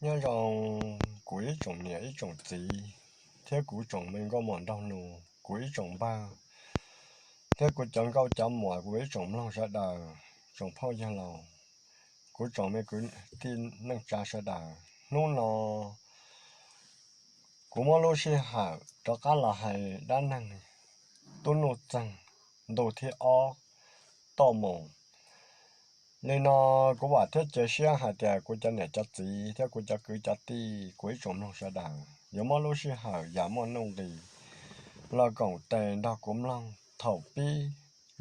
Nyob zoo kuv ib tsoom niam ib tsoom txiv, thiab kuv tsoom me nkauj muam nraug nus, kuv ib tsoom npawg, thiab kuv cov nkauj cov muam, kuv ib tsoom mloog sawv daws, tsoom phauj yawg laus, kuv tsoom me kwv tij neej tsa sawv daws. Hnub no kuv muab lub sij hawm rov qab los hais dab neeg Tub Nuj Txeeg ntu thib ob tuaj mus. Li no kuv vam thiab cia siab hais tias kuv cov niam cov txiv thiab kuv cov kwv cov tij, kuv ib tsoom mloog sawv daws yuav muab lub sij hawm yam muaj nuj nqis los koom tes nrog kuv mloog thaum pib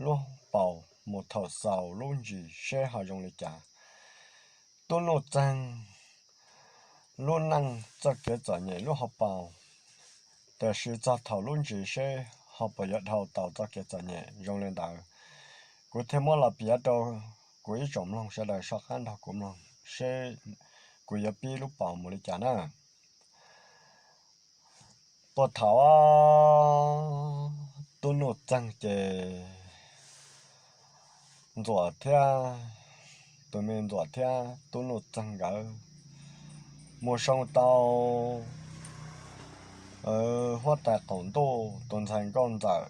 lub paus mus thaum xaus lub ntsis seb ho zoo li cas. Tub Nuj Txeeg lub neej txoj kev txom nyem lub hauv paus, tiam sis txog thaum lub ntsis seb ho puas yuav dhau tau txoj kev txom nyem zoo li ntawd. Kuv thiaj muab los piav rau kuv ib tsoom mloog sawv daws soj qab nrog kuv mloog seb kuv yuav pib lub paus mus li cas na. Puag thaum Tub Nuj Txeeg ces Ntxuam thiab, tus me Ntxuam thiab Tub Nuj Txeeg nkawd mus soo tau huab tais qaum ntuj tus ntxhais nkauj ntxawm,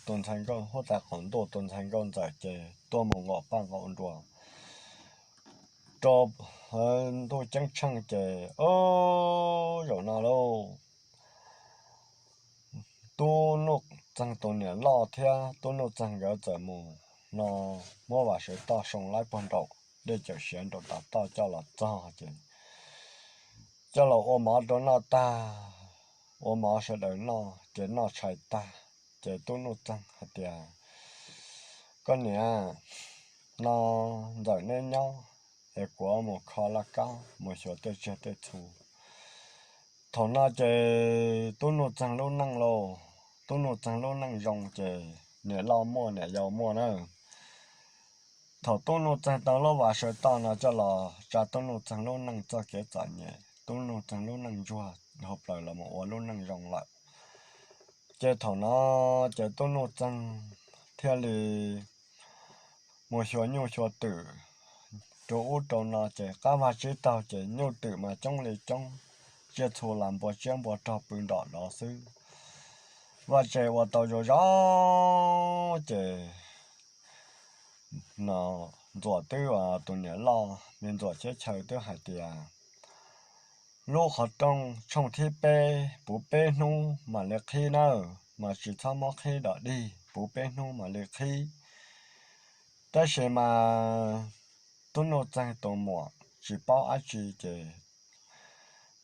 tus ntxhais nkauj, huab tais qaum ntuj tus ntxhais nkauj ntxawm ces tuaj mus nqaum paj nqaum nruas rau ntuj ceeb tsheej ces, o, zaum no lauj, Tub Nuj Txeeg tus niam loj thiab Tub Nuj Txeeg nkawd txawm mus no muab Vam Sawv Toj soo laib puag nraum dej cawm siav nraum tav toj coj los txog ces coj los ua mov rau noj tag, ua mov sawv daws noj ces noj tshais tag ces Tub Nuj Txeeg hais tias, Koj niam, no ntxawm neb nyob es kuv mus kho laj kab mus xyuas tej tsiaj tej txhu. Thaum no ces Tub Nuj Txeeg lub neej lauj, Tub Nuj Txeeg lub neej zoo ces niam loj muaj niam yau muaj na. Thaum Tub Nuj Txeeg tau lub Vam Sawv Toj no coj los tsa Tub Nuj Txeeg lub neej txoj kev txom nyem, Tub Nuj Txeeg lub neej ntsuag dhau plaws los mus ua lub neej zoo lawm. Ces thaum no ces Tub Nuj Txeeg thiaj li mus xyuas nyuj xyuas twm rau ub rau no ces qab vaj tsib taug ces nyuj twm mas coob li coob, tsiaj txhu las npua tsiab npua rog pw nrom dov xwb. Vaj tse ua tau zoo zoo ces no Ntxuam twb, tus niam loj me Ntxuam Cheb Chaw twb hais tias, Lub qhov rooj tshooj thib peb puv peb hnub mam li qhib nawb, mas tsis txhob muab qhib dom dig, puv peb hnub mam li qhib. Tab sis mas Tub Nuj Txeeg tus muam tsis paub dab tsi ces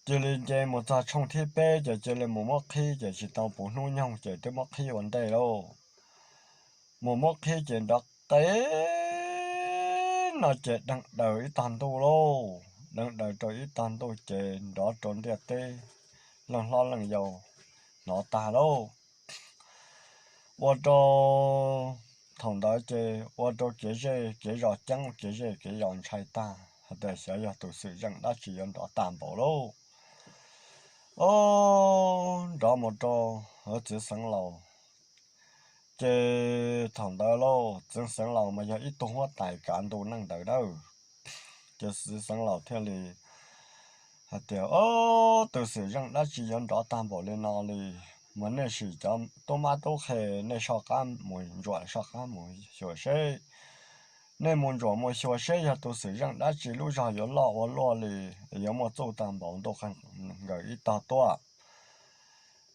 cia li nce mus txog tshooj thib peb ces cia li mus muab qhib ces tsis tau puv hnub nyoog ces twb muab qhib ua ntej lauj. Mus muab qhib ces nrov qev no ces deeg daws ib tog ntuj lauj, deeg daws rau ib tog ntuj ces nrov rau ntiaj teb leej hlob leej yau hnov tag lauj. Ua rau thaum ntawd ces ua rau kev zej kev zos ceeb, kev zej kev zos ntshai tag hais tias xyov yog tus xwm zeej dab tsi yuav nrov tag npaum lauj. O, nrov mus rau hauv txiv xeev laus. Ces thaum ntawd lauj, txiv xeev laus mas yog ib tug huab tais kav ntu neej ntawd dawb. Ces txiv xeev laus thiaj li hais tias, O, tus xwm zeej dab tsi yuav nrov tag npaum li no li? Mas nej sim cov tub mab tub qhe, nej soj qab mus ntsuam soj qab mus xyuas seb. Nej mus ntsuam mus xyuas seb yog tus xwm zeej dab tsi lub zog yuav loj ua luaj li, yuav muaj txuj tag npaum ntuj qeeg nkaus ib tog tuaj.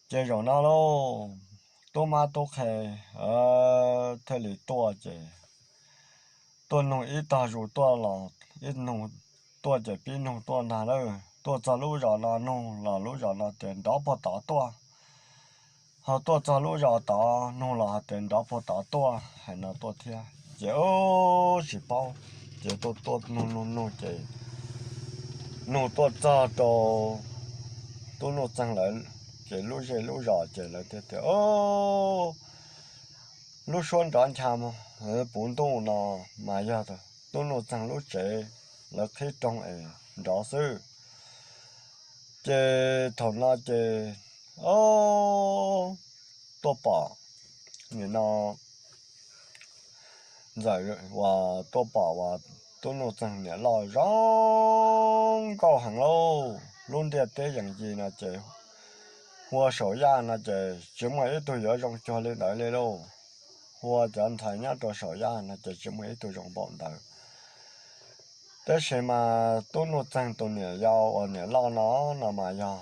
Ces zaum no lauj, tub mab tub qhe thiaj li tuaj ces tuaj nug ib tog zus tuaj los ib nug tuaj ces pib nug tuaj ntag lauj. Tuaj txog lub zos no nug los lub zos no tias nrov puag tod tuaj. Ho tuaj txog lub zos tod nug los hais tias nrov puag tod tuaj, hais no tuaj thiab ces, o, tsis paub. Ces tuaj tuaj nug nug nug ces nug tuaj txog rau tub Nuj Txeeg lawv ces lub zej lub zos ces lawv thiaj tias, O, lub suab nrov ncha puv ntuj no mas yog tub Nuj Txeeg lub tsev lawv qhib rooj es nrov xwb. Ces thaum no ces, o, tuaj pom nim no ntxawm uas tuaj pom uas Tub Nuj Txeeg niam loj zoo nkauj heev lauj. Lub ntiaj teb yees yig no ces hua saum yaj no ces tsis muaj ib tug yuav zoo cuag li ntawd li lauj. Hua cov ntxhais nyob rau saum yaj no ces tsis muaj ib tug zoo npaum ntawd. Tab sis mas Tub Nuj Txeeg tus niam yau uas niam loj no no mas yog,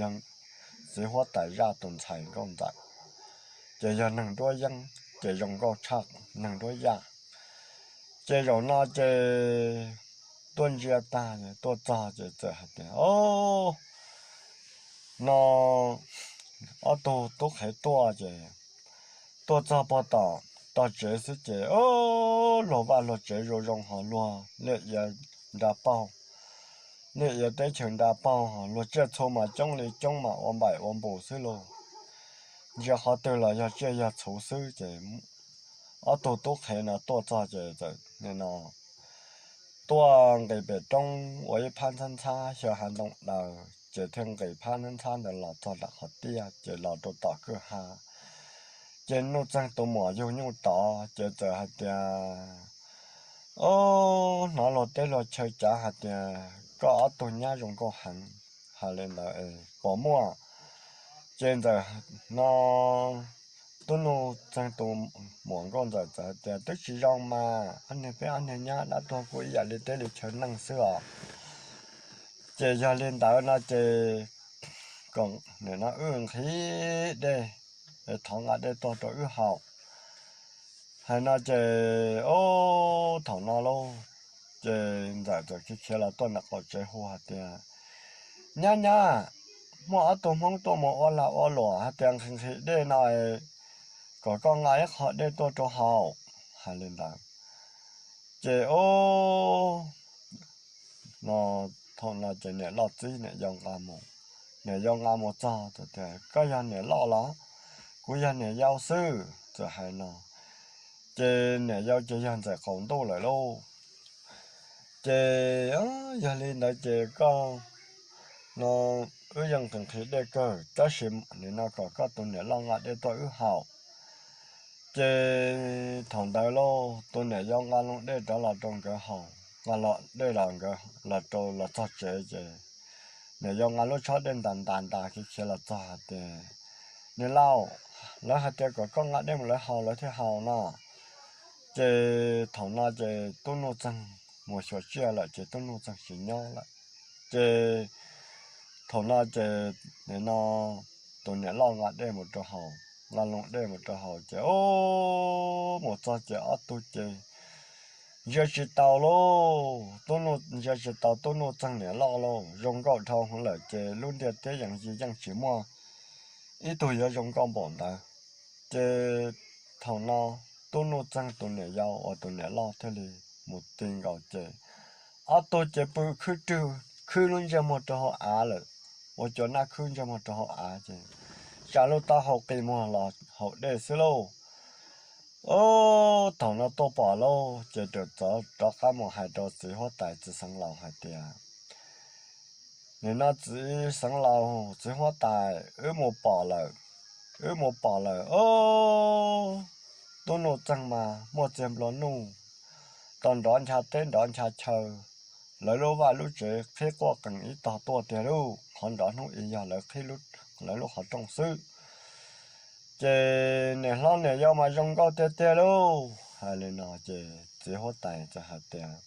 yog txiv huab tais zaj tus ntxhais nkauj ntxawm, ces yog neeg nruab yeeb ces zoo nkauj tshaj neeg nruab yaj. Ces zaum no ces tuaj ntsia tag tuaj txog ces txawm hais tias, o, no ob tug tub qhev tuaj ces tuaj txog pog tom tog tsev xwb ces, o, luag vaj luag tsev zoo zoo ho luag liaj ia nra paug, liaj ia teb chaws nra paug ho luag tsiaj txhu mas coob li coob mas ua npaim ua npus xwb lauj. Ntsia qhov twg los yog tsiaj yog txhu xwb ces ob tug tub qhev no tuaj txog ces txawm nim no tuaj nqis pem roob ua ib phab ntxhab ntxhab xyaw hav ntoo daws ces thiaj nqis phab ntxhab ntxhab ntawd los txog nram qhov tiaj ces los rau tom kwj ha. Ces Nuj Txeeg tus muam yug nyuj tod ces txawm hais tias, o, hnov luag teb luag chaw cav hais tias koj ob tug nyab zoo nkauj heev, hais li ntawd puas muaj? Ces ntxawm no Tub Nuj Txeeg tus muam nkauj ntxawm txawm hais tias twb tsis zoo mas, ob niag peb ob niag nyab dab tuag kuj ib yam li teb li chaw neeg xwb os. Ces yog li ntawd no ces kom nim no wb nqhis dej, thov nqa dej tuaj rau wb haus. Hais no ces, o, thaum no lauj, ces ntxawm txawm khiav khiav los tuaj ntawm qaum tsev hu hais tias, nyab nyab, muaj ob tug Hmoob tuaj mus ua lag ua luam hais tias nqhis nqhis dej no, kom koj nqa ib qho dej tuaj rau haus, hais li ntawd. Ces, o, no, thaum no ces niam loj txib niam yau nqa mus. Niam yau nqa mus txog tias, koj yog niam loj los? Kuv yog niam yau xwb, txawm hais no. Ces niam yau ces yog ntxawm qaum ntuj lawm lauj. Ces yog li ntawd ces koj no, wb yeej nqhis nqhis dej kawg tab sis nim no kom koj tus niam loj nqa dej tuaj wb haus. Ces thaum ntawd lauj, tus niam yau nqa loo dej rov los rau nkawd haus, nqa dej los nkawd los rau los txog tsev ces niam yau nqa lub tshob dej ntas ntas ntas khiav khiav los txog hais tias, niam laus, lawv hais tias kom koj nqa dej mus lawv haus lawv thiaj haus no. Ces thaum no ces Tub Nuj Txeeg mus xyuas tsiaj lawm ces Tub Nuj Txeeg tsis nyob lawm. Ces thaum no ces nim no tus niam loj nqa dej mus rau haus, nqa loo dej mus rau haus ces, o, mus txog ces ob tug ces ntsia tsis tau lauj, Tub Nuj, ntsia tsis tau Tub Nuj Txeeg niam loj lauj, zoo nkauj dhau hwv lawm ces lub ntiaj teb yeej yeej tsis muaj ib tug yuav zoo nkauj npaum ntawd. Ces thaum no Tub Nuj Txeeg tus niam yau uas tus niam loj thiaj li mus ti nkaus ces ob tug ces pw khwb rwg khwb lub ntsej muag rau hauv av lawm, ua cua nab khwb ntsej muag rau hauv av ces tsa lub taub hau qi muag los haus dej xwb lauj. Thaum no tuaj pom lauj ces txawm txawv rov qab mus hais rau txiv huab tais txiv xeev laus hais tias, nim no txiv xeev laus txiv huab tais, wb mus pom lawm, wb mus pom lawm, o, Tub Nuj Txeeg mas muaj txiag nplua nuj, tau nrov ncha teb nrov ncha chaw, lawv lub vaj lub tsev qhib quaj qees ib tog tuaj tiag lauj, qhov nrov hnub i yog lawv qhib lawv lub qhov rooj xwb. Ces niam hlob niam yau mas zoo nkauj tiag tiag lauj. Hais li no ces txiv huab tais txawm hais tias,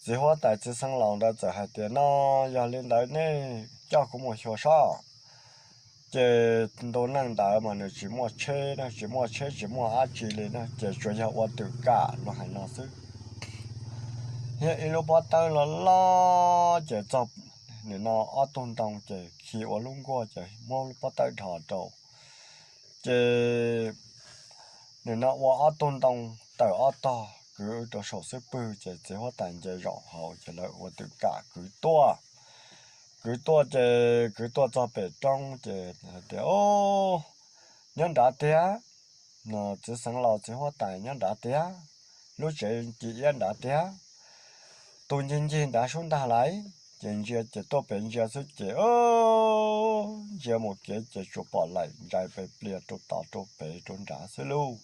txiv huab tais txiv xeev laus ntawd txawm hais tias, no yog li ntawd nej coj kuv mus xyuas saib. Ces ntu neej ntawd mas nws tsis muaj tsheb, tsis muaj tsheb tsis muaj dab tsi li na, ces tsuas yog ua twm kam luag hais no xwb. Thiab ib lub pob tawb loj loj ces txog nim no ob tug ntoo ces khi ua lub nkuaj ces muab lub pob tawb dhos rau. Ces nim no ua ob tug ntoo tawm ob tog kwv rau saum xub pwg ces txiv huab tais nce zaum hauv ces lawv ua twm kam kwv tuaj. Kwv tuaj ces kwv tuaj txog pem roob ces hais tias, o, nyob nrad tiag. No txiv xeev laus txiv huab tais nyob nrad tiag, lub tsev ci iab nrad tiag. Tus ncig ncig nrad sub ntag lauj. Ces ntsia ces tuaj pem ntsia xwb ces, o, ntsia mus kev ces tsuas pom laim ntsais pes plias rau tod rau pem rau nrad xwb lauj.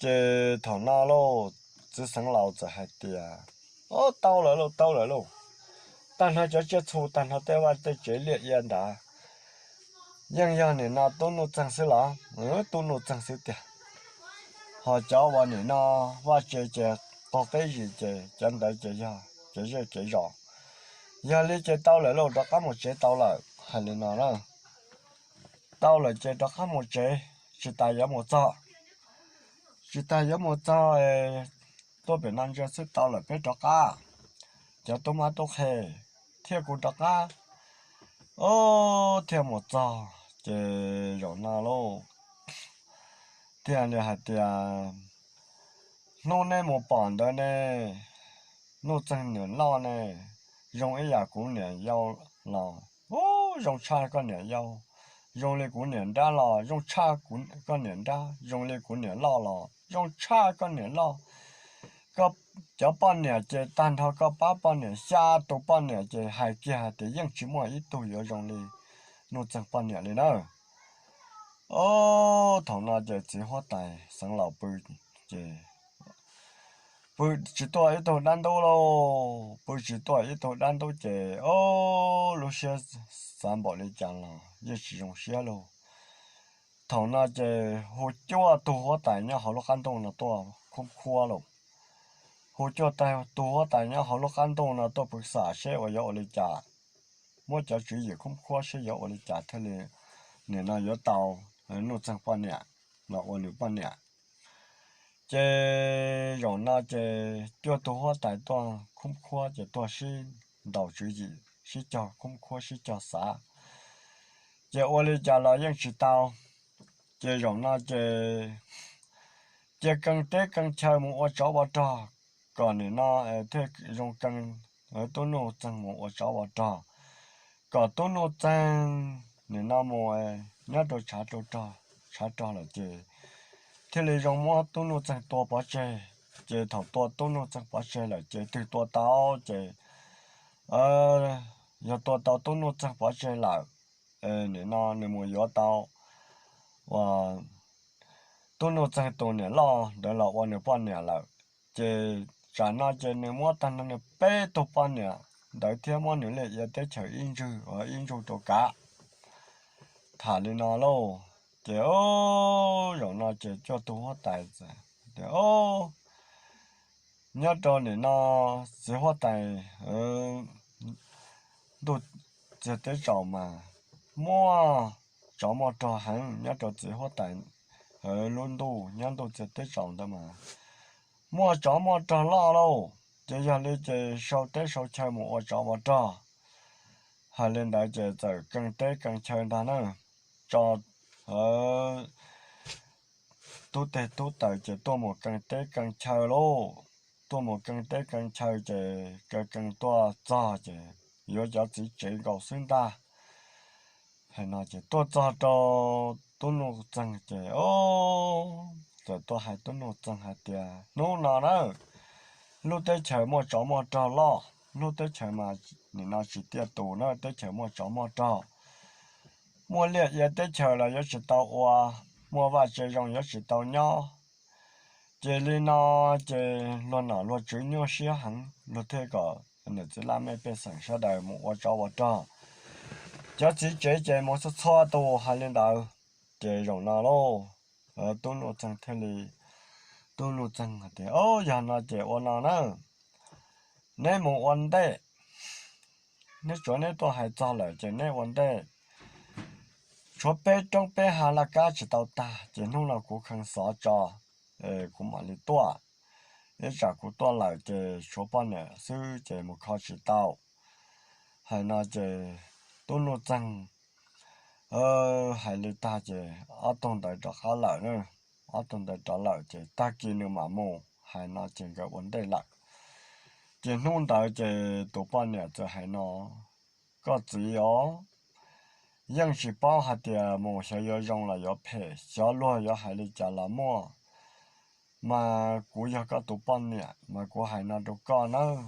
Ces thaum no lauj, txiv xeev laus txawm hais tias, Ob, tau lawm lauj, tau lawm lauj. Tag nrho cov tsiaj txhu, tag nrho tej vaj tej tsev liaj ia ntawd yeej yog nim no tub Nuj Txeeg xwb los? Tub Nuj Txeeg xwb tiag. Ho cov uas nim no vaj tsev ces qaug qeb zis ces cov ntawd ces yog kev zej kev zos. Yog li ces tau lawm lauj, rov qab mus tsev tau lawm. Hais li no na, tau lawm ces rov qab mus tsev, tsis tas yuav mus txog, tsis tas yuav mus txog tuaj pem no ntsia xwb, tau lawm peb rov qab. Cov tub mab tub qhe thiab kuv rov qab, ob, thiaj mus txog ces zaum no lauj, thiaj li hais tias, Hnub neb mus pom ntawd ne, Nuj Txeeg niam loj ne, zoo ib yam kuv niam yau los, ub, zoo tshaj koj niam yau. Zoo li kuv niam nrab los zoo tshaj koj niam nrab, zoo li kuv niam loj los zoo tshaj koj niam loj. Koj, cov poj niam ces tag nrho koj pab poj niam xya tus poj niam ces hais kiag hais tias yeej tsis muaj ib tug yuav zoo li Nuj Txeeg poj niam li nawb. Ob, thaum no ces txiv huab tais xeev laus pw ces pw tsis tuaj ib tug dab ntub lauj, pw tsis tuaj ib tug dab ntub ces, ob, lub siab xav npaum li cas los yeej tsis zoo siab lauj. Thaum no ces hu cuaj tug huab tais nyob hauv lub qab ntuj no tuaj khoob khuab lauj. Hu cuaj tug huab tais nyob hauv lub qab ntuj no tuaj pw xam seb uas yuav ua li cas, muab cov tswv yim khoob khuab seb yuav ua li cas thiaj li nim no yuav tau Nuj Txeeg poj niam los ua nws poj niam. Ces zaum no ces cuaj tug huab tais tuaj khoob khuab ces tuaj sib ntaus tswv yim, sib cog khoob khuab sib cog xav, ces ua li cas los yeej tsis tau. Ces zaum no ces cia kee teb kee chaw mus ua tsov ua rog, kom nim no thiaj zoo kee tub Nuj Txeeg mus ua tsov ua rog, kom tub Nuj Txeeg nim no mus nyob rau tshav rau rog, tshav rog lawm ces thiaj li zoo muab tub Nuj Txeeg tua pov tseg. Ces thaum tua tub Nuj Txeeg pov tseg lawm ces twg tua tau ces yog tua tau tub Nuj Txeeg pov tseg lawm, nim no nws mus yuav tau uas tub Nuj Txeeg tus niam loj ntawd los ua nws poj niam lawm. Ces tsam no ces nws muab tag nrho nws peb tug poj niam ntawd thiab muab nws liaj ia teb chaws ib ntsug, ib ntsug rau kav. Tham li no lauj, ces zaum no ces cuaj tug huab tais tias, Nyob rau nim no txiv huab tais ntuj txiag teb tsaus mas muaj tsov muaj rog heev, nyob rau txiv huab tais lub ntuj nyob ntuj txiag teb tsaus ntawd mas muaj tsov muaj rog loj lauj. Ces yog li ces sau teb sau chaw mus ua tsov ua rog. Hais li ntawd ces txawm kee teb kee chaw ntag na, tso tub teg tub taws ces tuaj mus kee teb kee chaw lauj. Tuaj mus kee teb kee chaw ces kee kee tuaj txog ces yuav cov txiv tsev nkaus xwb ntag. Hais no ces tuaj txog rau tub Nuj Txeeg ces txawm tuaj hais tub Nuj Txeeg hais tias, Hnub no na, lub teb chaws muaj tsov muaj rog loj, lub teb chaws mas nim no tsis tiaj tus na, teb chaws muaj tsov muaj rog, muaj liaj ia teb chaws los yuav tsis tau ua, muaj vaj tse zoo yuav tsis tau nyob. Ces li no ces luag nom luag tswv nyuaj siab heev, luag thiaj kom niam txiv laj mej pej xeem sawv daws mus ua tsov ua rog, cov txiv tsev ces mus txhua txhua tus. Hais li ntawd ces zaum no lauj, tub Nuj Txeeg thiaj li, tub Nuj Txeeg hais tias, Yog no ces ua no na, neb mus ua ntej, neb tsuav neb tuaj hais txog lawm ces neb ua ntej, tshuav peb roob peb hav laj kab tsis tau tag ces hnub no kuv kheev xov tso, kuv mam li tuaj, ib tsam kuv tuaj lawm ces tshuav poj niam xwb ces mus kho tsis tau. Hais no ces tub Nuj Txeeg hais li tag ces ob tug ntawd rov qab lawm na, ob tug ntawd rov lawm ces tag kis nws mam mus. Hais no ces nkawd ua ntej lawm. Ces hnub ntawd ces tus poj niam txawm hais no, Koj txiv os, yeej tsis paub hais tias mus xyov yuav zoo los yuav phem, xyov luag yuav hais li cas los muaj, mas kuv yog koj tus poj niam mas kuv hais no rau koj nawb.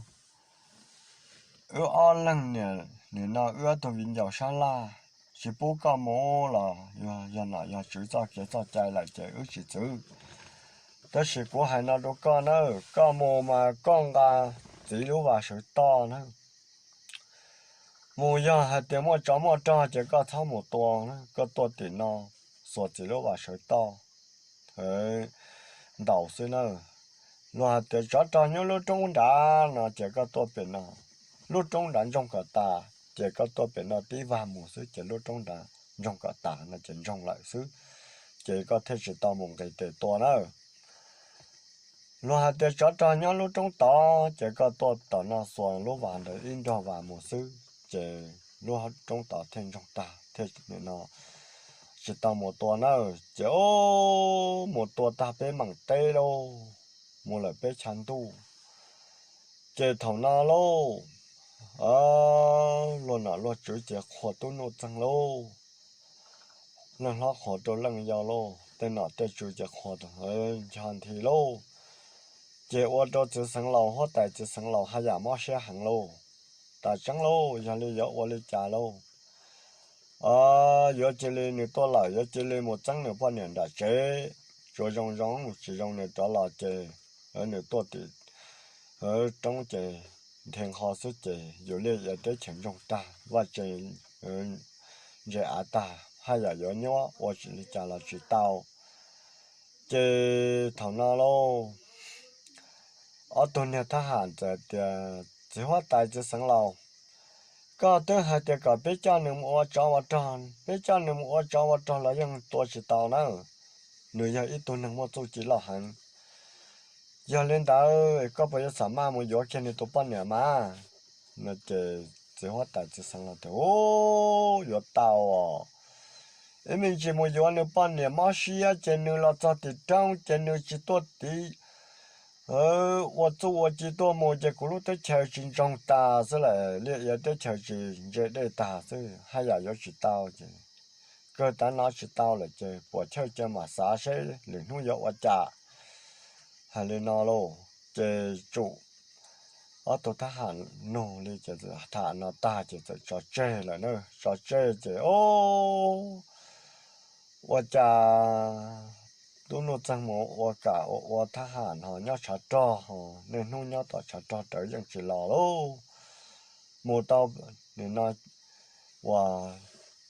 Wb ob leeg niam, nim no wb ob tug viv ncaus sab laj, tsis pub koj mus los yog nom yog tswv txoj kev txoj cai lawm ces wb tsis txwv. Tab sis kuv hais no rau koj na, koj mus mas koj nqa txiv lub vas sawv toj na. Mus yog hais tias muaj tsov muaj rog ces koj txhob mus tua, koj tuaj tim no xuas txiv lub vas sawv toj ntaus xwb na. Luag hais tias tsov rog nyob lub roob nrad no ces koj tuaj pem no, lub roob nrad ntsoog kom tas ces koj tuaj pem no tib vag mus xwb ces lub roob nrad ntsoog kom tas no ces ntsoog lawm xwb, ces koj thiaj tsis tau mus nqis tes tua na. Luag hais tias tsov rog nyob lub roob tod ces koj tuaj tom no xuas lub vas ntawd ib nrog vas mus xwb ces lub roob tod thiaj ntsoog tag thiaj no tsis tau mus tua na. Ces mus tua tag peb meem teb lauj, mus lawm peb chaw ntuj. Ces thaum no lauj, luag nom luag tswv ces qhuas tub Nuj Txeeg lauj, leej hlob qhuas rau leej yau lauj, tej nom tej tswv ces qhuas ncho nthi lauj. Ces ua rau txiv xeev laus, huab tais txiv xeev laus haj yam mob siab heev lauj. Tas tseeb lauj, yog li yuav ua li cas lauj? Yuav cia li nws tuaj lawm yuav cia li mus txeeb nws poj niam nram tsev, tsuas zoo zoo, tsis zoo nws rov los ces nws tuaj tim roob ces nthe nqho xwb ces yus liaj ia teb chaws ntsoog tag, vaj tse ntse av tag, haj yam yuav nyuab ua li cas los tsis tau. Ces thaum no lauj, ob tug niag thab ham txawm tias, txiv huab tais txiv xeev laus, koj twb hais tias kom peb coj nws mus ua tsov ua rog, peb coj nws mus ua tsov ua rog los yeej tua tsis tau na, nws yog ib tug neeg muaj txuj ci loj heev. Yog li ntawd koj puas yuav xam maj mus yuav kiag nws tus poj niam mas? No ces txiv huab tais txiv xeev laus tias, u, yuav tau os. Ib me ntsis mus yuav nws poj niam mob siab ces nws los txog tim roob ces nws tsis tuaj tiv ua txuj ua ci tuaj mus ces kuv lub teb chaws tsis ntsoog tas xwb lawm, liaj ia teb chaws tsis ntse dej tag xwb, haj yam yuav tsis tau ces kawg tav no tsis tau lawm ces puas chawj cia mam xav seb lwm hnub yuav ua cas. Hais li no lauj ces tsum ob tug thab ham nug li ces tham no tag ces txawm tso tseg lawm na. Tso tseg ces o, ua cas tub Nuj Txeeg mus ua kam ua ua thab ham no nyob tshav rog, niaj hnub nyob tom tshav rog rawv yeej tsis los lauj. Mus tau nim no uas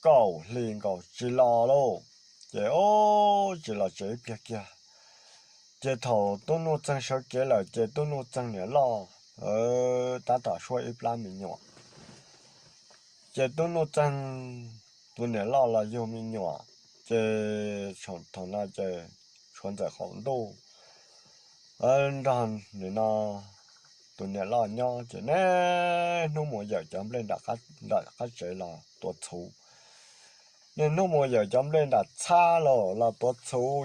kaum hli nkaus tsis los lauj. Ces o, tsis los tsev ib pliag kiag. Ces thaum tub Nuj Txeeg sawv kev lawm ces tub Nuj Txeeg niam loj tab tom suab ib plab me nyuam. Ces tub Nuj Txeeg tus niam loj los yug me nyuam, ces thaum no ces tshuav Ntxawm Qaum Ntuj nrog nim no tus niam loj nyob ces niaj hnub mus yawm cov nplej nram qab tsev los tua txhuv. Niaj hnub mus yawm cov nplej nram txhab los los tua txhuv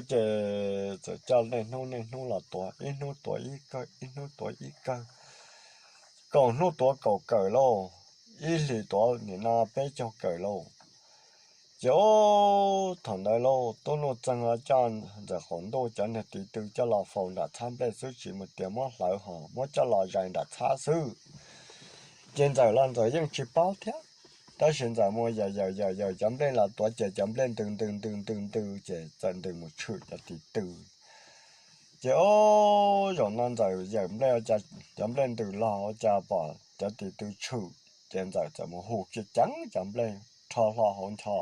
ces txawm coj niaj hnub niaj hnub los tua, ib hnub tua ib kawg, ib hnub tua ib kawg, kaum hnub tua kaum kawm lauj, ib hlis tuav nim no peb caug kawm lauj. Ces thaum ntawd lauj, tub Nuj Txeeg coj Ntxawm Qaum Ntuj cov niag tiv tw coj los faus nram txhab nplej xwb, tsis mus tias muab hlawv hos muab coj los zais nram txhab xwb. Ces Ntxawm los Ntxawm yeej tsis paub thiab, tab sis Ntxawm mus yawm yawm yawm yawm cov nplej los tuav ces cov nplej ntws ntws ntws ntws ntws ces txawm ntws mus tshwm cov tiv tw. Ces o, zaum no Ntxawm yawm nplej, cov nplej ntws los ua cas pom cov tiv tw tshwm, ces Ntxawm txawm mus hu kiag ceev cov nplej rho hlo hauv ncho,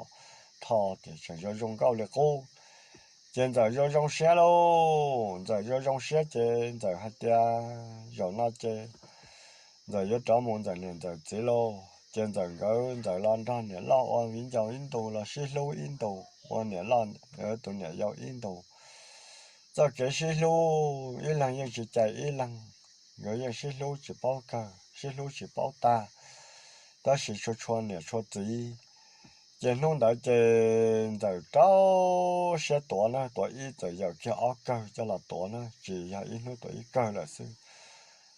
rho ces tseem zoo zoo nkauj li qub. Ces Ntxawm zoo zoo siab lauj, Ntxawm zoo zoo siab ces Ntxawm hais tias zaum no ces Ntxawm yuav rov mus Ntxawm niam Ntxawm txiv lauj. Ces Ntxawm nkawd Ntxawm los nrog niam loj ua viv ncaus ib ntus los sib hlub ib ntus, ua niam loj tus niam yau ib ntus. Txoj kev sib hlub ib leeg yeej tsis cais ib leeg, nkawd yeej sib hlub tsis paub kawg, sib hlub tsis paub tag, tab sis tshua tshua niam tshua txiv. Ces hnub ntawd ces Ntxawm rau siab tuav na, tuav ib txawm yawm kiag ob kawg coj los tuav na, tsis yog ib hnub tuav ib kawg lawm xwb.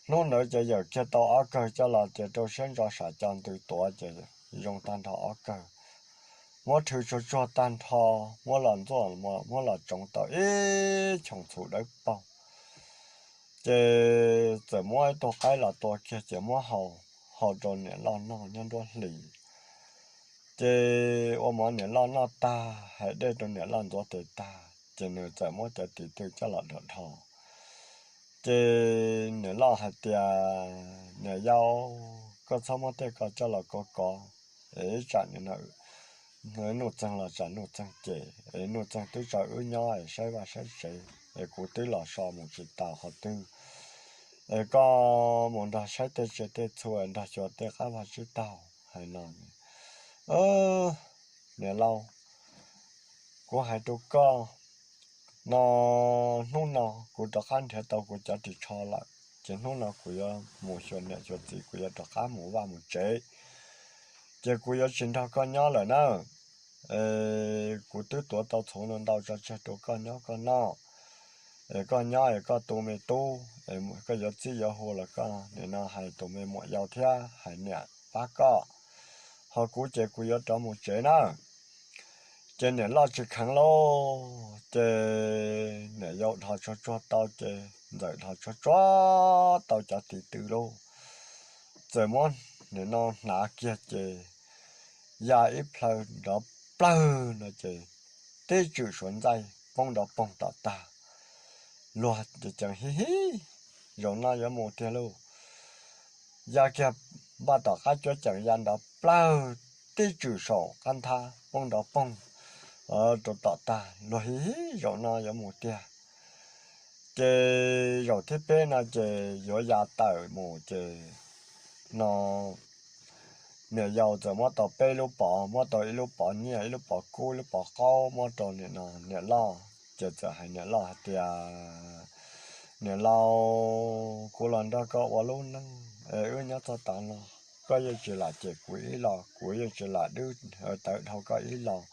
Hnub ntawd ces yawm kiag tau ob kawg coj los ces rau siab ntso sam co ntws tuav ces zoo tag nrho ob kawg. Muab rhw tsuag tsuag tag nrho, muab los ntxuaj, muab los tsoov tau ib choom txhuv dawb paug. Ces txawm muab ib tug qaib los tua kiag ces muab hau, hau rau niam loj noj nyob nruab hlis. Ces ua mov niam loj noj tag, hais dej rau niam loj ntxuav tes tag, ces nws txawm muab cov tiv tw coj los dhos dhos. Ces niam loj hais tias, Niam yau, koj txhob muab tej ko coj los kov kov, es ib tsam nim no Nuj Txeeg los tsam Nuj Txeeg cem, es Nuj Txeeg twb tso wb nyob es saib vaj saib tsev, es kuv twb los so mus tsis tau qhov twg, es koj mus nrog saib tej tsiaj tej txhu, nrog xyuas tej qab vag tsib taug. Hais no, Niam laus, kuv hais rau koj, no hnub no kuv rov qab nrhiav tau kuv cov ris tsho lawm, ces hnub no kuv yuav mus xyuas niam xyuas txiv, kuv yuav rov qab mus vaj mus tsev, ces kuv yuav tsis nrog koj nyob lawm na. Kuv twb tuav tau txhuv ntau ntau tso tseg rau koj nyob koj noj, es koj nyob es koj tu me tub, koj yuav txib yuav hu los koj nim no hais tus me muam yau thiab hais niam pab koj, ho kuv ces kuv yuav rov mus tsev na. Ces niam loj tsis kheev lauj, ces niam yau dhos tsuag tsuag tau ces ntxawm dhos tsuag tsuag tau cov tis tw lauj, txawm muab nim no hnav kiag ces ya ib plhaw nrov plawg no ces tib tswm suav ntxaij poob nrov poog tom tag. Luag ces ceev, Hib hib, zaum no yuav mus tiag lauj. Ya kiag npaj tom qab cuab ceem ya nrov plawg tib tswm saum qab nthab poob nrov poog rau tom tag. Luag, Hib hib, zaum no yuav mus tiag. Ces zaum thib peb no ces yuav ya tawm mus ces no niam yau txawm muab tau peb lub pov, muab tau ib lub pov nyiaj, ib lub pov kub, ib lub pov qaub muab rau nim no niam loj. Ces txawm hais niam loj hais tias, Niam laus, kuv los nrog koj ua lub neej es wb nyob txog tav no, koj yeej tsis lam cem kuv ib los, kuv yeej tsis lam dwb tawv dhau koj ib los.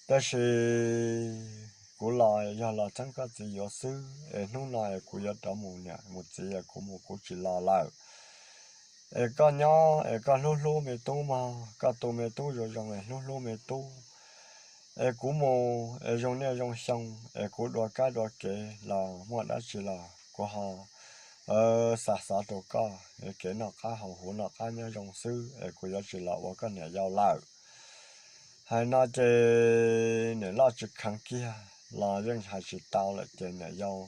Tab sis kuv los yog los txeeb koj txiv yuav xwb, es hnub no kuv yuav rov mus niam mus txiv, kuv mus kuv tsis los lawm. Es koj nyob es koj hlub hlub me tub mog, koj tu me tub zoo zoo es hlub hlub me tub. Es kuv mus es zoo niaj zoo xyoo es kuv dua kab dua kev los muaj dab tsi los kuv ho xa xov rau koj, kev noj qab haus huv noj qab nyob zoo xwb es kuv yuav tsis los ua koj niam yau lawm. Hais no ces niam loj tsis kheev kiag los yeej hais tsis tau lawm ces niam yau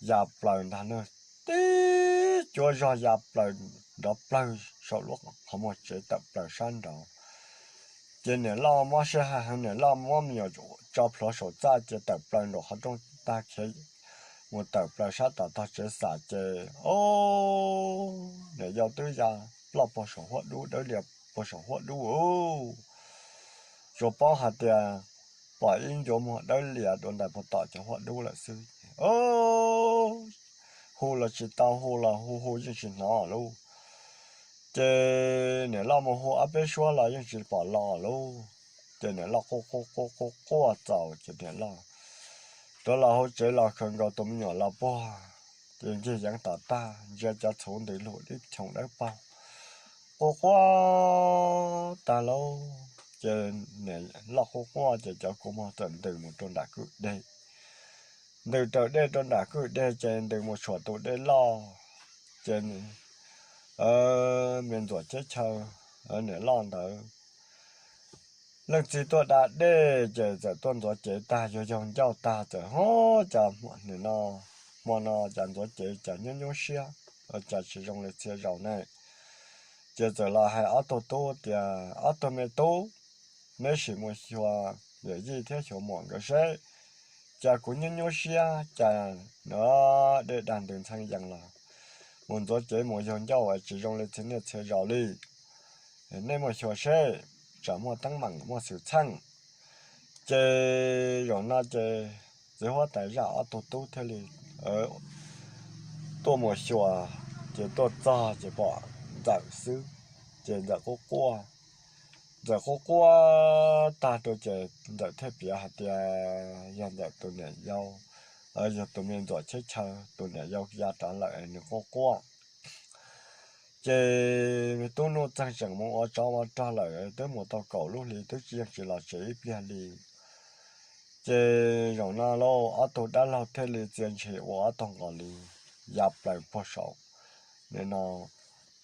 ya plaws ntag na, tib cuab zog ya plaws nrov plawg saum lub qhov muag tsev tawm plaws sab nraud. Ces niam loj mob siab heev, niam loj muab me nyuam tso plhuav saum txaj ces tawm plaws nraum qhov rooj tag khiav mus tawm plaws sab tom tog tsev xam ces, o, niam yau twb ya ploj puag saum huab dub, dawb lias puag saum huab dub. Tsuas paub hais tias pom ib ncuav muag dawb lias dua ntais puag tom cov huab dub lawm xwb. Hu los tsis tau, hu los hu hu yeej tsis hnov lauj. Ces niam loj mus hu ob peb suab los yeej tsis pom los lauj. Ces niam loj quaj quaj quaj quaj quaj txaus ces niam loj rov los hauv tsev los khaws nkaus tus me nyuam los puag, ces ncig yeev tom tag ntsia cov txhuv ntws lug dib choom dawb paug, quaj quaj tag lauj. Ces niam loj quaj quaj ces cov kua muag txawm ntws mus rau nram kwj deg. Ntws raws dej rau nram kwj deg ces ntws mus tshuam tus dej loj. Ces me ntxuam cheb chaw, niam loj ntawd leej txiv tuaj da dej ces txawm tuaj ntxuav cev tag, yuag yaug ncauj tag txawm, Hov, cas nim no hmo no cas ntxuav cev cas nyuab nyuab siab, cas tsis zoo li txhia zaus ne? Ces txawm los hais ob tug tub tias, Ob tug me tub, neb sim mus xyuas yawm yij thiab xyuas muam nkawd seb, cas kuv nyuab nyuab siab, cas dej dag ntws ntxhee yees los mus ntxuav cev mus yaug ncauj es tsis zoo li txhia niaj txhia zaus li. Nej mus xyuas seb, tsam muaj teeb meem muaj xwm txheej. Ces zaum no ces txiv huab tais zaj ob tug tub thiaj li tuaj mus xyuas, ces tuaj txog ces pom ntxawm xwb, ces ntxawm quaj quaj. Ntxawm quaj quaj tag rau ces ntxawm thiaj piav hais tias yog ntxawm tus niam yau, yog tus me ntxuam cheb chaw tus niam yau ya rov lawm es nws quaj quaj. Ces tub Nuj Txeeg tseem mus ua tsov ua rog lawm, twb mus tau kaum lub hli twb tsis, yeej tsis los tsev ib pliag li. Ces zaum no lauj, ob tug dab laug thiaj li txia ntshis ua ob tog nqos li ya plaws puag saum nim no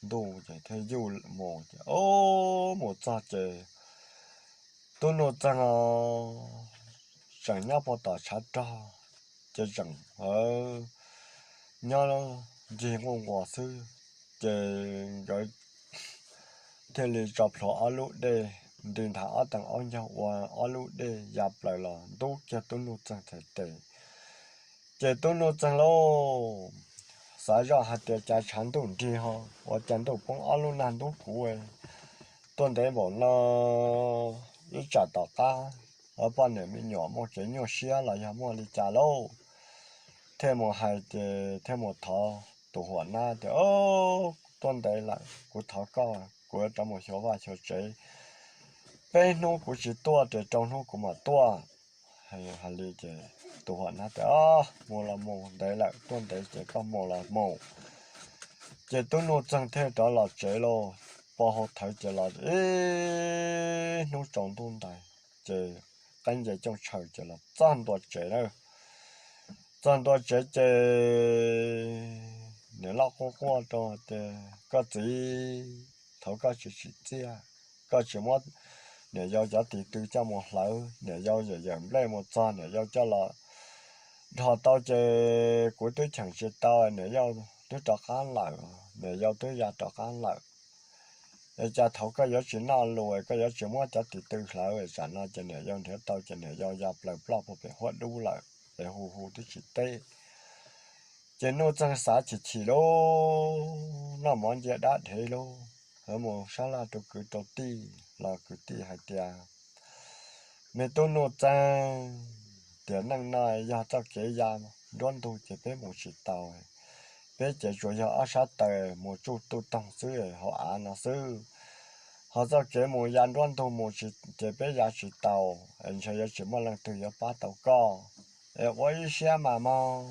ntuj ces thiaj yuj mus ces, o, mus txog ces tub Nuj Txeeg tseem nyob puag tom tshav rog, ces tseem, o, nyob ncig nquj nquas xwb, ces nkawd thiaj li tso plhuav ob lub dej, nti nthav ob teev aub ncaug ua ob lub dej ya plaws los ntub kiag Tub Nuj Txeeg txhais tes. Ces Tub Nuj Txeeg lauj, xav zoj hais tias cas tshav ntuj nrig ho ua cas ntuj poob ob lub nag ntub kuv tuaj ntev npaum no, ib tsam tom qab poj niam me nyuam muaj kev nyuaj siab los yog muaj li cas lauj. Thiaj mus hais ces thiaj mus thov tus huam nab tias, Tuaj ntev lawm, kuv thov koj, kuv yuav rov mus xyuas vaj xyuas tsev. Peb hnub kuv tsis tuaj ces rau hnub kuv mam tuaj. Hais li ces tus huam nab tias, Mus los mus, ntev lawm, tuaj ntev ces koj mus los mus. Ces Tub Nuj Txeeg thiaj rov los tsev lauj. Pos hau thawv ces los ib hnub tsaus ntuj ntais, ces qaib nce cooj tshaws ces los txog ntua tsev na. Txog ntua tsev ces niam loj quaj quaj rau tias, Koj txiv, thaum koj tsis tsim txiaj, koj tsis muab niam yau cov tis tw coj mus hlawv, niam yau yawm yawm nplej mus txog niam yau coj los dhos tau ces kuv twb cheem tsis tau, niam yau twb rov qab lawm, niam yau twb ya rov qab lawm. Es cas thaum koj yuav tsis noj lus, koj yuav tsis muab cov tis tw hlawv, tsam no ces niam yau nrhiav tau ces niam yau ya plaws ploj puag pem huab dub lawm, es hu hu twb tsis teb. Ces Nuj Txeeg xav chim chim lauj, noj mov ncia dab dhev lauj, yuav mus sab laj rau kwv rau tij los kwv tij hais tias, Me Tub Nuj Txeeg, tiam neej no yog txoj kev ya nruab ntug ces peb mus tsis tau. Peb ces tsuas yog ob sab taws mus tsuj tuj toog xwb hauv av no xwb. Ho txoj kev mus ya nruab ntug mus ces peb ya tsis tau, es ntshe yuav tsis muaj leej twg yuav pab tau koj. Es ua ib siab mas mog,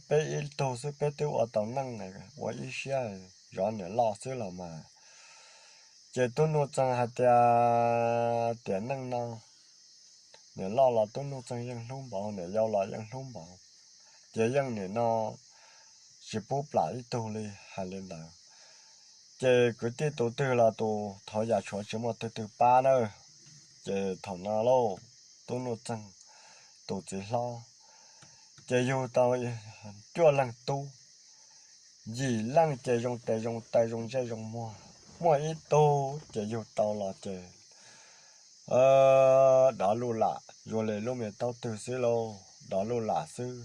peb ib tug xwb peb twb ua tau neej, ua ib siab zov niam loj xwb los mas. Ces Tub Nuj Txeeg hais tias, Tiam neej no niam loj los Tub Nuj Txeeg yeej hlub npaum, niam yau los yeej hlub npaum, ces yeej nim no tsis pub plam ib tug li. Hais li ntawd ces kwv tij tus twg los tus thov yam tshuav tsis muaj twg twg pab na. Ces thaum no lauj, Tub Nuj Txeeg tus txiv hlob ces yug tau cuaj leeg tub, yim leej ces zoo tes zoo taw zoo ntsej zoo muag, muaj ib tug ces yug tau los ces dov luj lam zoo li lub me taub twg xwb lauj, dov luj lam xwb.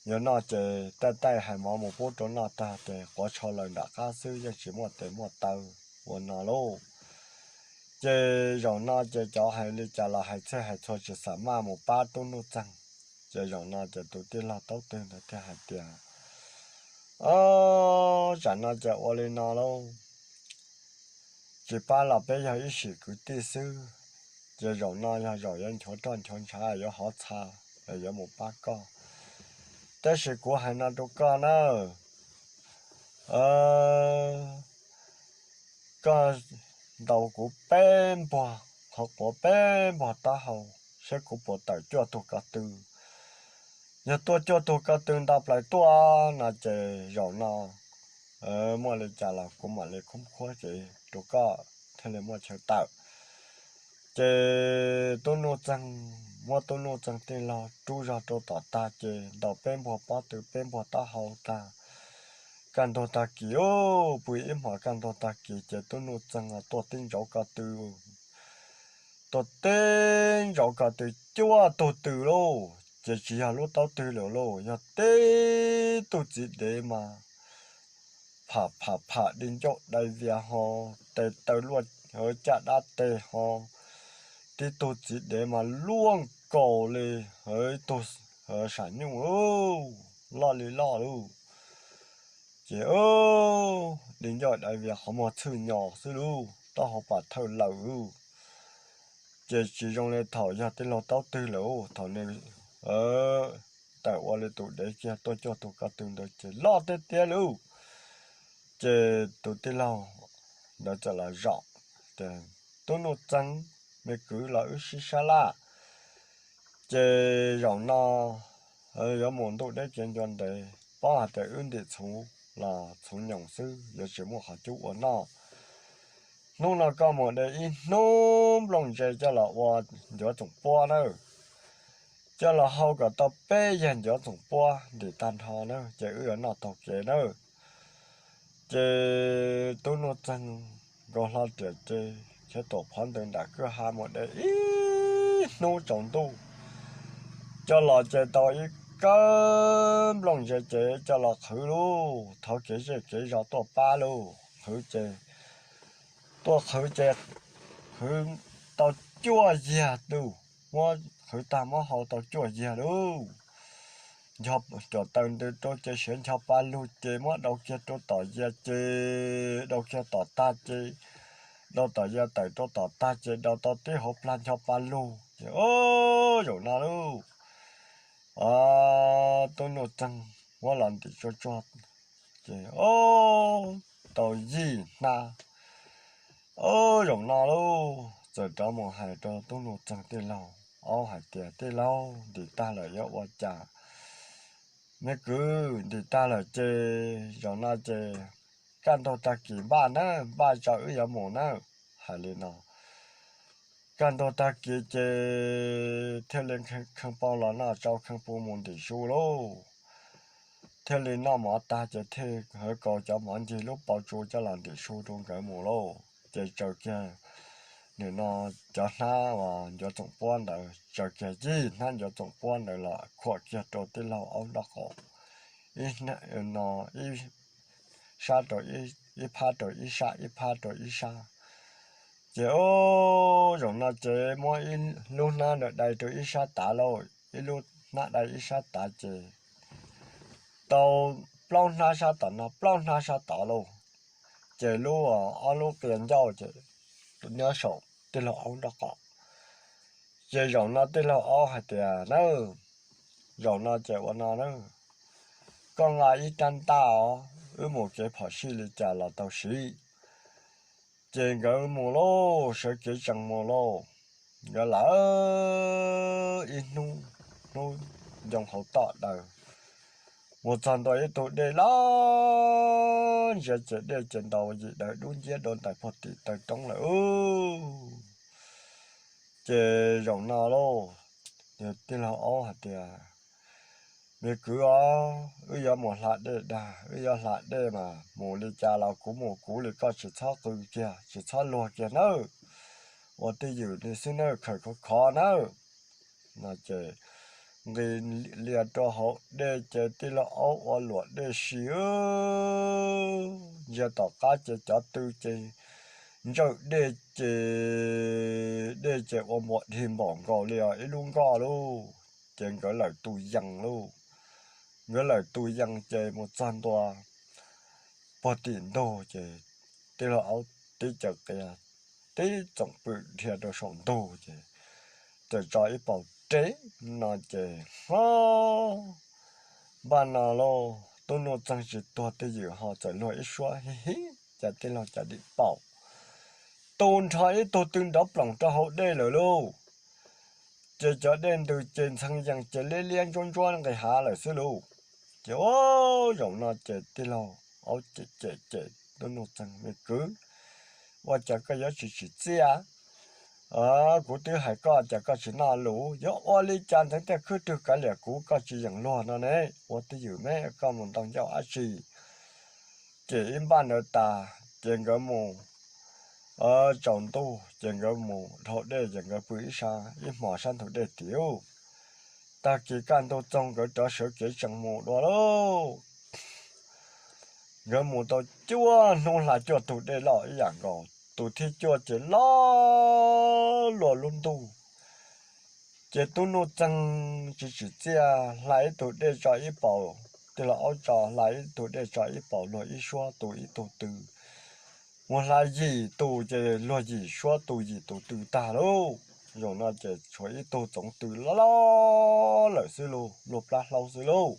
Yuav noj ces taij taij hais mov mus pub rau noj tag ces quav tsho lawm nram qab xwb, yeej tsis muaj tes muaj taw ua no lauj. Ces zaum no ces cov hais li cas los hais txhij hais txhua tsis xam maj mus pab Tub Nuj Txeeg. Ces zaum no ces tus tij laug taub twg ntawd thiaj hais tias, Ob, tsam no ces ua li no lauj, tsis pab los peb yog ib sim kwv tij xwb, ces zaum no yog zaum yuav nchuav roj nchuav ntshav yuav hov txha, yuav mus pab koj. Tab sis kuv hais no rau koj na, koj ntaus kuv peb npuag qhov quav peb npuag taub hau, saib kuv puas tawm cuaj tug ko tw. Yog tuaj cuaj tug ko tw nto plaws tuaj no ces zaum no muaj li cas los kuv mam li khoob khuab ces rau koj thiaj li muaj chaw tawm. Ces Tub Nuj Txeeg, muab Tub Nuj Txeeg tij laug rub zog rau tom tag ces ntaus peb npuag pob tw peb npuag taub hau tag. Kaj ntug tag kis, pw ib hmos kaj ntug tag kis ces Tub Nuj Txeeg tuaj tib ntsauv ko tw, tuaj tib ntsauv ko tw cuaj tug tw lauj, ces tsis yog lub taub twg lawm lauj, yog tib tug txiv dev mas pham pham pham di ncauj dai vias ho, tes taw luaj caj dab teg ho, tib tug txiv dev mas luaj nkaus li ib tug sam nyuj loj li loj lauj. Ces di ncauj dai vias qhov muag txhwj nyos xwb lauj, taub hau pam thawj lawm lauj. Ces tsis zoo li thaum yog tij laug taub twg lawm, thaum nws tawm ua li tus dev kiag tuaj cuaj tug ko tw ntawd ces loj tiag tiag lauj. Ces tus tij laug ntawd txawm los zaum tias, Tub Nuj Txeeg, me kwv los wb sib sab laj, ces zaum no yuav mus ntuj deb kev ncua ntev, paub hais tias wb ntim txhuv los txhuv nyoos xwb, yuav tsis muaj qhov cub ua noj. Hnub no koj mus de ib hnub nplooj ntse coj los ua ncuav tsoom puab nawb. coj los hau kom tau peb yag ncuav txoom puab ntim tag nrho na ces wb yuav noj taug kev na. Ces tub Nuj Txeeg nkaus hlo riam ces khiav tuam phov ntws nram kwj ha mus de ib hnub tsaus ntuj, coj los ces tau ib kawm nplooj ntse ces coj los qhwv lauj, thov kev zej kev zos tuaj pab lauj. Qhwv ces, tuaj qhwv ces qhwv tau cuaj yag tug, muab qhwv tag muab hau tau cuaj yag lauj. Ncho cuam taws ntws rau ces siav ncho pa lug ces muab dau kiag rau tom yas ces dau kiag tom tag ces dau tom yas tawm rau tom tag ces dau tau tib hauv plag ncho pa lug ces o, zaum no lauj, tub Nuj Txeeg muab los ntim tsuag tsuag ces o, tau yim hnab. O, zaum no lauj, txawm rov mus hais rau tub Nuj Txeeg tij laug aub hais tias, Tij laug, ntim tag lawm yuav ua cas? Me kwv, ntim tag lawm ces zaum no ces kaj ntug tag kis npaj na, npaj tso wb yuav mus na. Hais li no, kaj ntug tag kis ces thiaj li khee pau los noj tsau khee pua mus ntim su lauj. Thiaj li noj mov tag ces thiaj hawv kaus cov mov ncig lub paus tsu coj los ntim su rau nkawd mus lauj. Ces tsaws kiag nim no cov hnab uas ncuav txoom puab ntawd, tsaws kiag yim hnab ncuav txoom puab ntawd los khuam kiag rau tij laug aub nraub qaum, ib sab rau ib phab rau ib sab, ib phab rau ib sab. Ces o, zaum no ces muab ib lub hnab ntawd dai rau ib sab tav lauj, ib lub hnab dai ib sab tav ces tau plaub hnab sab tom no plaub hnab sab tod lauj. Ces lub, ob lub qia ncauj ces nyob saum tij laug aub nraub qaum. Ces zaum no tij laug aub hais tias, Nawb, zaum no ces ua no na, koj nqa ib rab ntaj os, wb mus kev phom sij li cas los tau siv. Ces nkawd mus lauj, sawv kev tsees mus lauj. Nkawd lawm ib hnub, hnub ncoo hauv toj daws, mus txog ntua ib tug dej loj ntsia ces dej ces ntaus yim daws dub nciab dua ntais puag tim taw roob lawm. Ces zaum no lauj, tij laug aub hais tias, Me kwv os, wb yuav mus hla dej dag, wb yuav hla dej mas mus li cas los kuv mus kuv li, koj tsis txhob qw kiag, tsis txhob luag kiag nawb. Ua twj ywm li xwb nawb, khawm khov khov nawb. No ces nqis lias rau hauv dej ces tij laug aub ua luam dej si, ntsia tom qab ces cov tw ces ntsawj dej ces dej ces ua npuas dhi npaum nkaus li os ib lub nkoj lauj. Ces nkawd lawm tus yees lauj. Nkawd lawm tus yees ces mus txog ntua puag tim ntug ces tij laug aub tib caws qias, tib txoom pw dhia rau saum ntug ces txawm tso ib paus reb no ces ho npaj no lauj, tub Nuj Txeeg tsis tuag twj ywm ho txawm luag ib suab hib hib cas tij laug cas dim paum, tu nrho ib tug tw nrov ploom rau hauv dej lawm lauj. Ces cov dej ntws ces ntxhee yees ces liab liab ntsuab ntsuab nqis hav lawm xwb lauj. Ces o, zaum no ces tij laug aub cem cem cem tub Nuj Txeeg, Me kwv, ua cas koj yuav tsis tsim txiaj? Kuv twb hais koj cas koj tsis noj lus, yuav ua li cas ntxeev tiaj khwb rwg kav liam kuv koj tsis yeem luag no ne? Ua twj ywm me, koj mus ntau ncauj dab tsi? Ces ib npaj ntawd tas ces nkawd mus tsaus ntuj ces nkawd mus dhau dej ces nkawd pw ib sab ib hmos sab ntug dej tid. Tag kis kaj ntug txoog nkawd rov sawv kev tsees mus dua lauj. Nkawd mus tau cuaj hnub hla cuaj tug dej loj ib yam nkaus, tus thib cuaj ces loj luaj lub ntuj. Ces tub Nuj Txeeg tsis tsim txiaj hla ib tug dej tso ib paus, tij laug aub tso hla ib tug dej tso ib paus luag ib suab tu ib tug tw. Mus hla yim tus ces luag yim suab tu yim tus tw tag lauj. Zaum no ces tshuav ib tug txoov tw loj loj lawm xwb lauj, luag plab hlaub xwb lauj.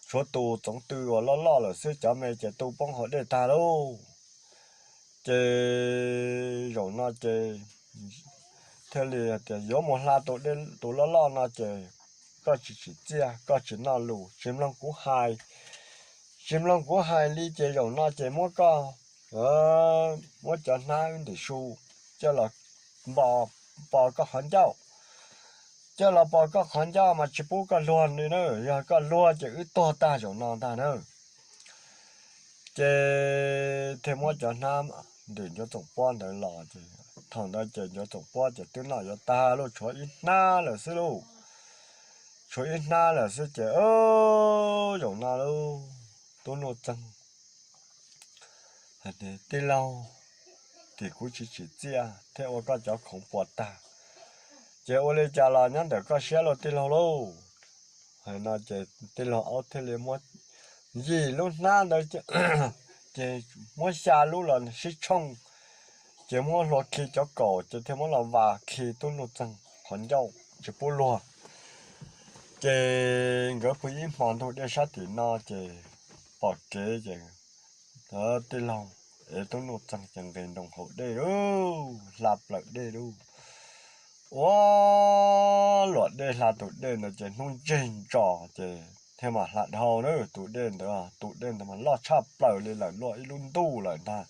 Tshuav tus txoov tw uas loj loj lawm xwb, cov me ces tu poob hauv dej tag lauj. Ces zaum no ces thiaj li tias yuav mus hla tus loj loj no ces koj tsis tsim txiaj, koj tsis noj lus, tsis mloog kuv hais, tsis mloog kuv hais li ces zaum no ces muab koj, muab cov hnab ntim su coj los npo, npo koj qhov ncauj. coj los pov koj qhov ncauj mas tsis pub koj luag li na, yog koj luag ces wb tuag tag zaum no ntag na. Ces thiaj muab cov hnab ntim Ncuav Txoom Puab ntawd los ces thaum ntawd ces Ncuav Txoom Puab ces twb noj yuav tag lauj, tshuav ib hnab lawm xwb lauj. Tshuav ib hnab lawm xwb ces zaum no lauj, Tub Nuj Txeeg hais tias, Tij laug, tim kuv tsis tsim txiaj thiab ua koj cov khoom puas tag, ces ua li cas los nyob ntawm koj siab lauj tij laug lauj. Hais no ces tij laug Aub thiaj li muab yim lub hnab ntawd ces muab xya lub los sib tshooj, ces muab hlua khi cov kaum ces thiaj muab los vas khi Tub Nuj Txeeg qhov ncauj tsis pub luag. Ces nkawd pw ib hmo ntug dej sab tim no ces pom kev ces tij laug ev Tub Nuj Txeeg ces nqis nroos hauv dej lauj, hla plaws dej lauj. Ua luam dej hla tus dej ntawd ces hnub ntseg ntsos ces thiaj mam hla dhau na tus dej ntawd, tus dej ntawd mas loj tshaj plaws li lawm, luaj ib lub ntuj lawm ntag.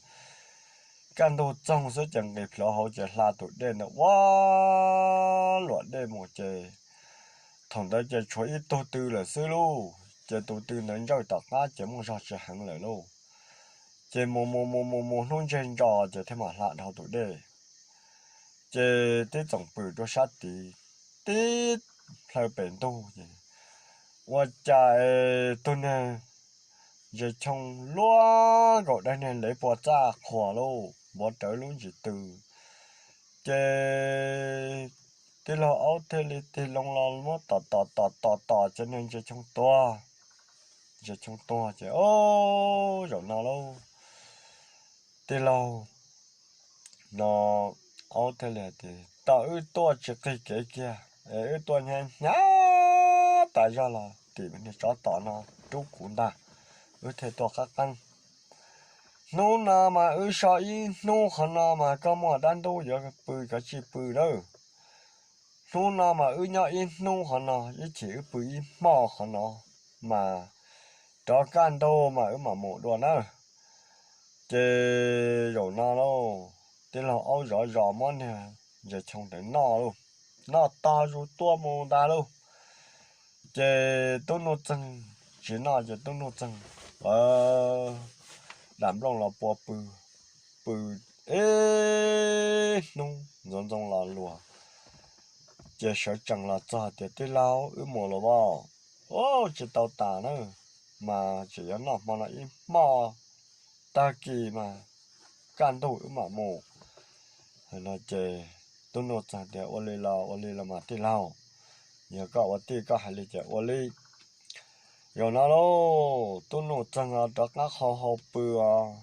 Kaj ntug txoog xwb ces nqis plhuav hauv ces hla tus dej ntawd ua luam dej mus ces thaum ntawd ces tshuav ib tug tw lawm xwb lauj, ces tus tw ntawd ntsawj tom qab ces muaj zog tsis heev lawm lauj. Ces mus mus mus mus mus hnub ntseg ntsos ces thiaj mam hla dhau tus dej. Ces tib txoom pw rau sab tid, tib plhaw pem ntug ces ua cas tus niag ntses choo luaj nkaus daim niag lev puas txaj qhuas lauj, npuav rawv lub ntsis tw. Ces tij laug Aub thiaj li tig loo los muab tom tom tom tom tom ces niag ntses choo tuag. Ntses choo tuag ces, o, zaum no lauj, tij laug no Aub thiaj li hais tias, Tom wb tuaj tsis qig kev kiag es wb tuaj hnyav hnyav tas zog los tim niag tsov tom no rub kuv ntag, wb thiaj tuaj qab qeeb. Hnub no mas wb so ib hnub qhov no mas koj muaj dab ntub yuav pw kav tsij pw nawb. Hnub no mas wb nyob ib hnub qhov no, ib chim wb pw ib hmo qhov no, mas rov kaj ntug mas wb mam mus dua nawb. Ces zaum no lauj, tij laug Aub zov zos muab niag ntses choo ntawd noj lauj, noj tog zus tuaj mus ntag lauj. Ces Tub Nuj Txeeg tsis noj ces Tub Nuj Txeeg dam nplooj los pua pw, pw ib hnub ntxoov ntxoo los luag. Ces sawv tsees los txog tias, Tij laug, wb mus los as? Ua tsis tau tas na, mas tseem yuav noj hmo no ib hmo, tag kis mas kaj ntug wb mam mus. No ces Tub Nuj Txeeg tias, Ua li los ua li los mas tij laug, yog koj ua tij koj hais li ces ua li. Zaum no lauj, Tub Nuj Txeeg rov qab qhau hau pw os,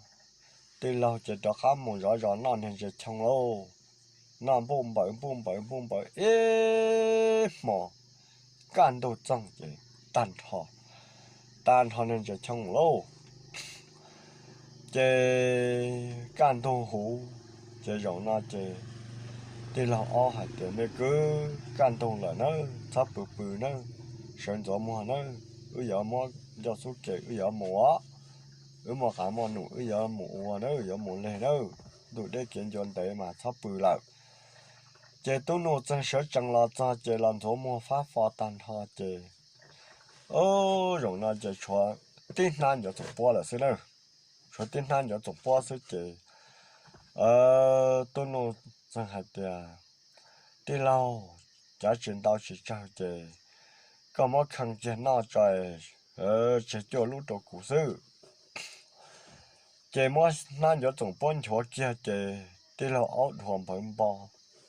tij laug ces rov qab mus zov zos noj niag ntses choo lauj. Noj npuj npaws npuj npaws npuj npaws ib hmos, kaj ntug txoog ces tag nrho, tag nrho niag ntses choo lauj. Ces kaj ntug huv, ces zaum no ces tij laug Aub hais tias, Me kwv, kaj ntug lawm nawb, txhob pw pw nawb, sawv ntxuav muag nawb, wb yuav muab ncauj xub ke wb yuav mus os, wb muaj qav muaj num wb yuav mus ua nawb, yuav mus leg nawb, ntuj deb kev ncua ntev mas txhob pw lawm. Ces Tub Nuj Txeeg sawv tsees los txog ces los ntxuav muag fab fo tag nrho ces, o, zaum no ces tshuav tib hnab Ncuav Txoom Puab lawm xwb na, tshuav tib hnab Ncuav Txoom Puab xwb ces Tub Nuj Txeeg hais tias, Tij laug, cav tsis ntau tsis tsawg ces koj muab khee kiag noj tso, tseg cuaj lub rau kuv xwb. Ces muab hnab Ncuav Txoom Puab nchuav kiag ces tij laug Aub dhuav npawv npo,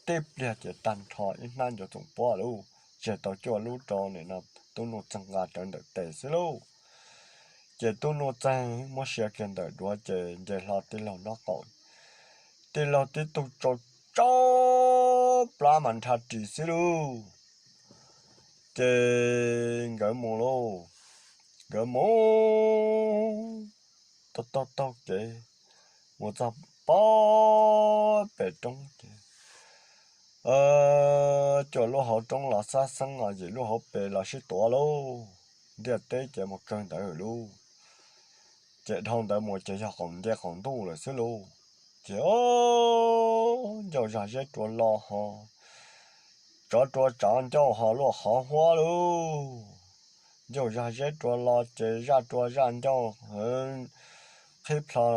tib pliag ces tag nrho ib hnab Ncuav Txoom Puab lauj, tseg tau cuaj lub rau nim no Tub Nuj Txeeg nqa rawv ntawm tes xwb lauj. Ces Tub Nuj Txeeg muab sia kiag ntawm duav ces nce hlo tij laug nraub qaum, tij laug tib tug tsau tsau plab mas nrha ris xwb lauj. Ces nkawd mus lauj, nkawd mus taug taug taug kev mus txog pem roob ces cuaj lub hauv roob los xab xeeb os, yim lub hauv pes los sib tuav lauj. Ntiaj teb ces mus kawg ntawd lauj. Ces dhau ntawd mus ces yog qaum nce qaum ntuj lawm xwb lauj. Ces o, ncauj zog zeb rua lo ho, tsov rua tsov ncauj ho luaj qhov huab lauj. Ncauj zag zeb rua los ces zaj rua zaj ncauj qhib plho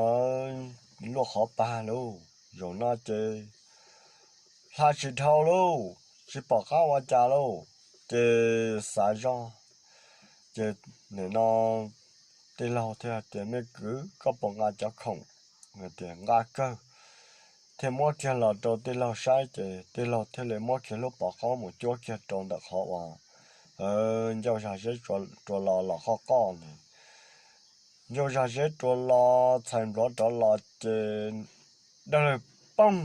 luaj qhov pag lauj. Zaum no ces hla tsis dhau lauj, tsis pom qab ua cas lauj. Ces xav zog, ces nim no tij laug thiaj tias, Me kwv, koj puas nqa cov khoom? Tias, Nqa kawg. Thiaj muab kiag los rau tij laug saib ces tij laug thiaj li muab kiag lub pov qaub mus cuab kiag rau ntawm qhov uas ncauj zag zeb rua los los qoj qoj ntawd. Ncauj zag zeb rua los txhais npluav rov los ces dawg lawg poog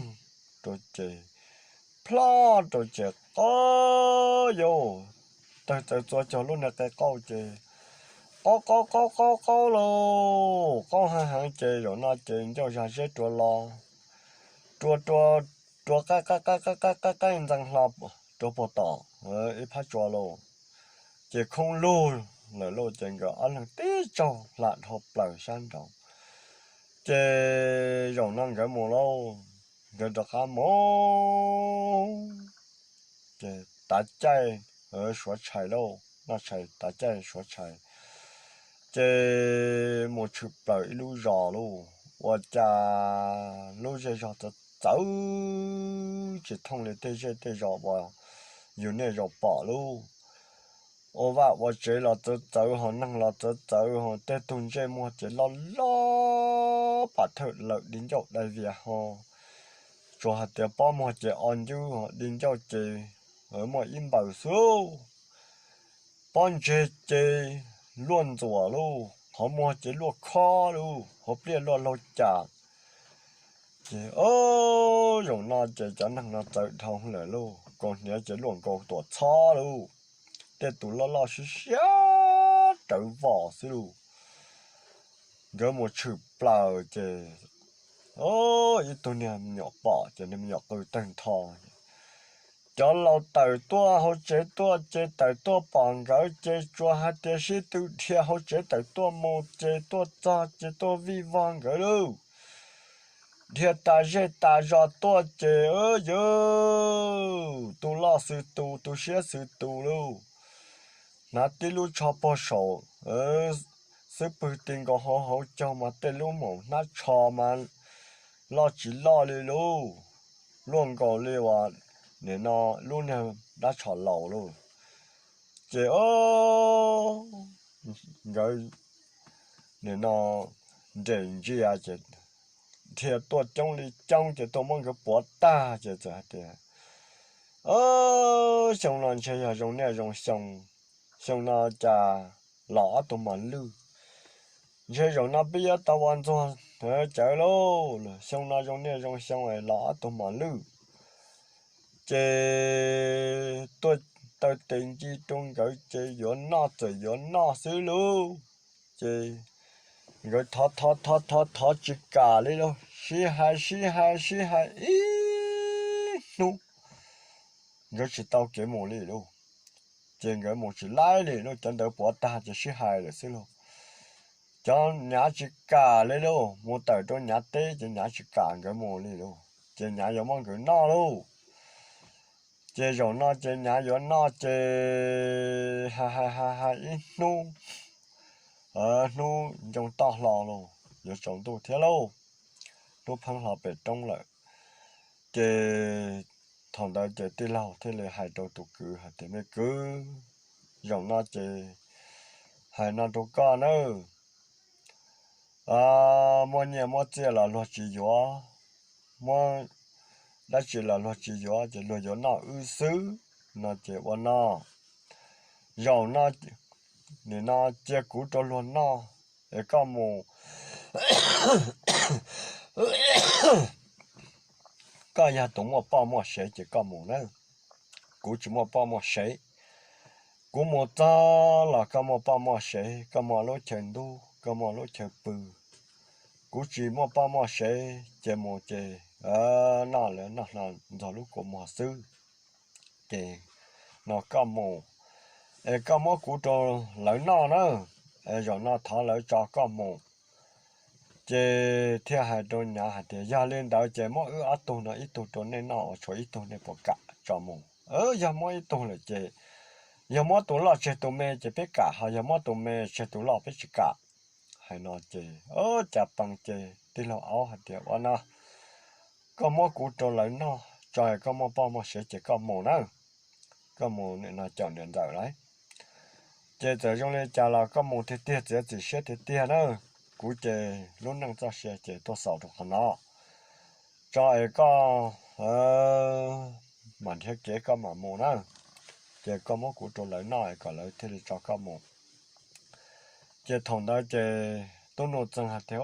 rau ces plhob rau ces qaub yau, tawg txawv txua cog lub niag qe qauj ces qaub qaub qaub qaub qaub lauj, qaub heev heev ces zaum no ces ncauj zag zeb rua los rua rua rua qaib qaib qaib qaib qaib qaib ntxees hlo rau puag tom ib phab tsua lauj. Ces khoob lug lawm lauj ces nkawd ob leeg tib tsaug hla dhau plaws sab nraud. Ces zaum no nkawd mus lauj, nkawd rov qab mus ces tav caij suav tshais lauj, noj tshais tav caij suav tshais ces mus tshwm plaws ib lub zos lauj. Ua cas lub zej zog txawv txawv tsis thooj li tej zej tej zos uas yus niaj zaus pom lauj. Ua vaj ua tsev los txawv txawv ho neeg los txawv txawv ho tej tug ntsej muag ces loj loj pam thawj lawm di ncauj dai vias ho tsuas hais tias pob muag ces o ncwb ho di ncauj ces muaj ib npaws xwb lauj. Pob ntseg ces luaj ntxuam lauj, qhov muag ces luaj khob lauj, qhov pliaj luaj laug cas. Ces o, zaum no ces cov neeg no txawv dhau lawm lauj, kaus hniav ces luaj nkaus tuam txhob lauj, tej tus loj loj siab siab rawv vos xwb lauj. Nkawd mus tshwm plaws ces ib tug niag me nyuam pom ces niag me nyuam qw tawg ntho. Cov laus tawm tuaj hauv tsev tuaj ces tawm tuaj pom nkawd ces tsuas hais tias sib tw dhia hauv tsev tawm tuaj mus ces tuaj txog ces tuaj vij vog nkawd lauj. Dhia tas zej tas zos tuaj ces yawg, tus loj xwm tus, tus siab xwm tus lauj. Hnav tib lub tsho puag saum xub pwg ti nkaus hauv hauv caug mas tej lub maum hnab tsho mas loj tsis loj li lauj, luaj nkaus li uas nim no lub niag dab tsho laus lauj. Ces nkawd nim no nres ntsia ces dhia tuaj coob li coob ces tuaj muab nkawd puav tag ces txawm hais tias, Xyoo no ntshe yog zoo niaj zoo xyoo, xyoo no cas los ob tug mos lwj. Ntshe zaum no peb yuav tau ua ntxuag cawv lauj, xyoo no zoo niaj zoo xyoo es los ob tug mos lwj. Ces tuaj taw tes nci rau nkawd ces yuav noj txawm yuav noj xwb lauj. Ces nkawd thov thov thov thov thov tsis kam li lauj, sib hais sib hais sib hais ib hnub nkawd tsis tau kev mus li lauj. Ces nkawd mus tsis laib li lauj, cov ntawd puav tag ces sib hais lawm xwb lauj. Cov nyav tsis kam li lauj, mus tawm rau nyav teb ces nyav tsis kam nkawd mus li lauj, ces nyav yuav muab nkawd noj lauj. Ces zaum no ces nyav yuav noj ces hais hais hais hais ib hnub, hnub ncoo toj hlo lauj, yuav tsaus ntuj thiab lauj, hnub pheeb hlo pem roob lawm. Ces thaum ntawd ces tij laug thiaj li hais rau tus kwv hais tias, Me kwv, zaum no ces hais no rau koj nawb, muaj nyiaj muab txiaj los luag tsis yuav, muab dab tsi los luag tsis yuav ces luag yuav noj wb xwb no ces ua no, zaum no nim no cia kuv rau luag noj es koj mus, koj yog tus muaj poj muaj sev ces koj mus nawb, kuv tsis muaj poj muaj sev. Kuv mus txog los koj muaj poj muaj sev, koj muaj lub chaw ntub, koj muaj lub chaw pw. Kuv tsis muaj poj muaj sev ces mus ces noj lawv noj hlo ntxog lub kua muag xwb. Ces no koj mus es koj muab kuv rau lawv noj na, es zaum no thov lawv tso koj mus. Ces thiaj hais rau nyav hais tias, Yog li ntawd ces muab wb ob tug no ib tug rau nej noj, ua tshuav ib tug nej puas kam tso mus? Yog muab ib tug lawm ces, yog muab tus loj tseg tus me ces peb kam, ho yog muab tus me tseg tus loj peb tsis kam. Hais no ces, o, cas pees ces tij laug aub hais tias, Ua no, koj muab kuv rau lawv noj tso, koj muaj poj muaj sev ces koj mus nawb, koj mus nim no caum niam ntxawm lawv. Ces txawm zoo li cas los koj mus tiag tiag, txiav txim siab tiag tiag na. Kuv ces lub neej txoj sia ces tuaj xaus rau qhov no tso es koj mam nrhiav kev koj mam mus na. Ces koj muab kuv rau lawv noj es kom lawv thiaj li tso koj mus. Ces thaum ntawd ces tub Nuj Txeeg hais tias,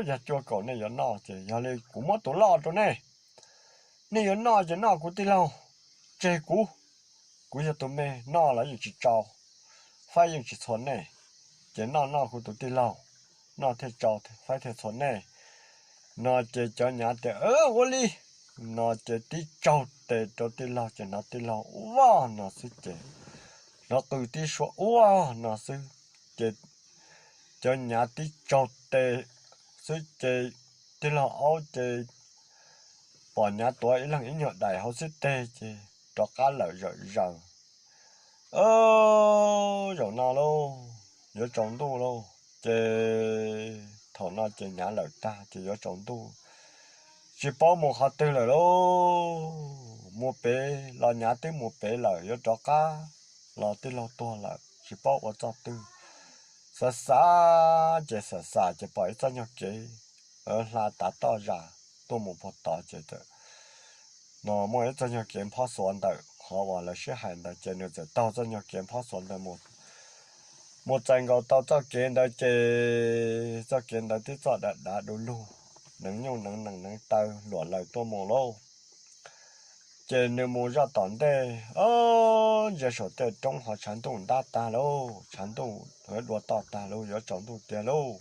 Yog cuaj kaum nej yuav noj ces yog li kuv muab tus loj rau nej. Nej yuav noj ces noj kuv tij laug, tseg kuv. Kuv yog tus me, noj los yeej tsis tsau, faib yeej tsis txhua nej. Ces noj noj kuv tus tij laug, noj thiaj tsau, faib thiaj txhua nej. No ces cov nyav tias, Ua li. No ces tib tsaug tes rau tij laug ces hnov tij laug ua no xwb ces, hnov qw tib suab ua no xwb ces cov nyav tib tsaug tes xwb ces tij laug aub ces pom nyav tuav ib leeg ib nyuag daim hauv xib teg ces rov qab lawm zawm zaws. Zaum no lauj, yuav tsaus ntuj lauj. Ces thaum no ces nyav lawm tag ces yuav tsaus ntuj, tsis paub mus qhov twg lawm lauj. Mus pem los nyav twb mus pem lawm, yuav rov qab los tij laug tuag lawm, tsis paub ua txoj twg. Xav xav ces xav xav ces pom ib txoj nyuag kev hla tav toj zas tuaj mus puag tod ces no muaj ib txoj nyuag kev nphob xuav ntawm qhov uas lawv sib hais ntawd ces nws txawm taug txoj nyuag kev nphob xuav ntawd mus txais nkaus tau txoj kev ntawd ces txoj kev ntawd tib txoj dav dav du lug, neev nyuj neev nees neev taw luam lawm tuaj mus lauj. Ces nws mus zoj tom ntej, o, ntsia saum tej roob ho tshav ntuj ntab tag lauj, tshav ntuj dua toj tag lauj, yuav tsaus ntuj tiag lauj.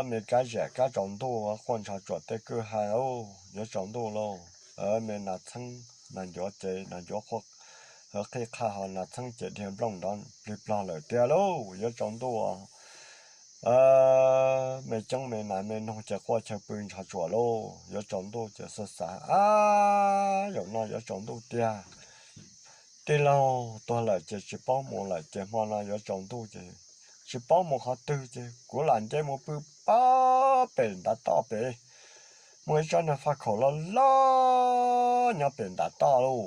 Me kab zam kab tsaus ntuj quaj ntsho tsuam tej kwj ha lauj, yuav tsaus ntuj lauj. Me nas txheeb nas ncuav ces nas ncuav qhuav qhib qhaj ho nas txheeb ces dhia nplooj nrov plig plog lawm tiag lauj, yuav tsaus ntuj. Me ceeb me nas me noog ces quaj chaw pw ntsho tsuam lauj, yuav tsaus ntuj ces xav xav, ab, zaum no yuav tsaus ntuj tiag. Tij laug tuag lawm ces tsis paub mus lawm ces hmo no yuav tsaus ntuj ces tsis paub mus qhov twg ces kuv lam nce mus pw pab pem ntav toj pem. Muaj ib tsob niag faj khaum loj loj nyob pem ntav toj lauj.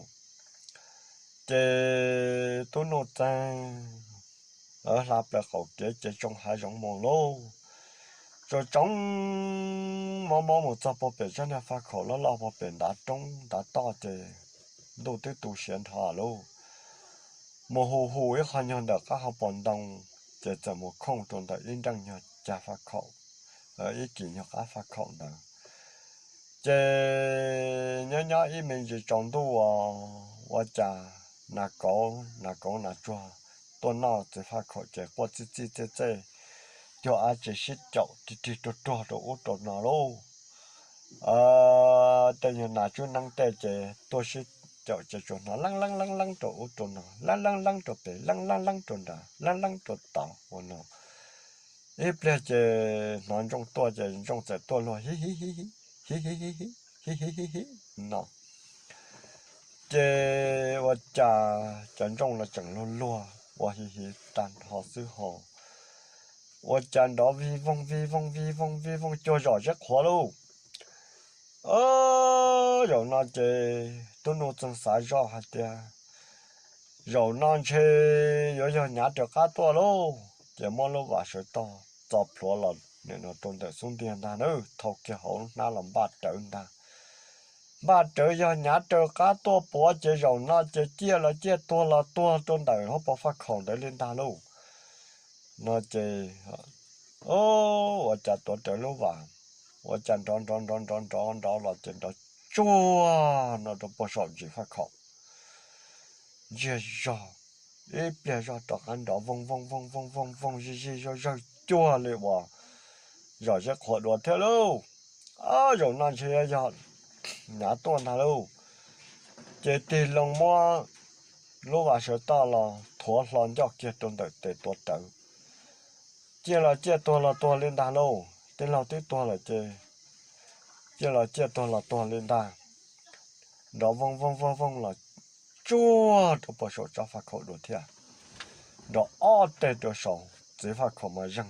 Ces tub Nuj Txeeg hla plaws qaum kev ces tsoo hav zoov mus lauj. Tsaus tsoov mob mob mus txog puag pem tsob niag faj khaum loj loj puag pem ntav roob ntav toj ces ntuj twb tu siav nrho lauj. Mus hu hu ib qho nyuag ntawm qab hauv paus ntoo ces txawm mus khooj rau ntawm ib nreej nyuag cag faj khaum, ib kis nyuag qab faj khaum ntawd. Ces nyob nyob ib me ntsis tsaus ntuj ua cas nas kauv nas kauv nas tsuag tuaj noj txiv faj khaum ces quaj txij txij txej txej, cuag av tsev sib caum rig rig ruag ruag rau ub rau no lauj. Tej nyuag nas tswb neeb tej ces tuaj sib caum ces tsuas hnov leeb leeb leeb leeb rau ub rau no, leeb leeb leeb rau pem, leeb leeb leeb rau nrad, leeb leeb rau tod ua no. Ib pliag ces hnov ntsooj tuaj ces ntsooj txawm tuaj luag hi hi hi hi hi hi hi hi hi hi hi no. Ces ua cas cov ntsooj los tseem luag luag ua hi hi tag nrho xwb ho. Ua cas nrov vij voog vij voog vij voog vij voog cuag zom zeb qhuav lauj. Zaum no ces tub Nuj Txeeg xav zoj hais tias, zaum no ntshe yuav yog nyav raws qab tuaj lauj. Ces muab lub vas sawv toj txo plhuav los nim no rau ntawm xub ntiag ntag na, thau kiag hauv hnab los npaj rawv ntag. Npaj rawv yog nyav raws qab tuaj puav ces zaum no ces ciaj los ciaj tuag los tuag rau ntawm hauv paus faj khaum ntawd li ntag lauj. No ces ua cas tuav rawv lub vas, ua cas nrov nrov nrov nrov nrov nrov los ces nrov tsuag no rau puag saum ntsis faj khaum. Ntsiag zog, ib pliag zog rov qab nrov voog voog voog voog voog voog zij zij zawg zawg cuag li uas zom zeb qhuav dua thiab lauj. Zaum no ntshe yog nyav tuaj ntag lauj. Ces tig loo muab lub vas sawv toj los thuav hlo ncoj kiag rau ntawm tes tuav rawv. Ciaj los ciaj tuag los tuag li ntag lauj, tij laug twb tuag lawm ces ciaj los ciaj tuag los tuag li ntag. nrov voog voog voog voog los tsuag rau puag saum tsob faj khaum dua thiab, nrov ob teg rau saud, txiv faj khaum mas zeeg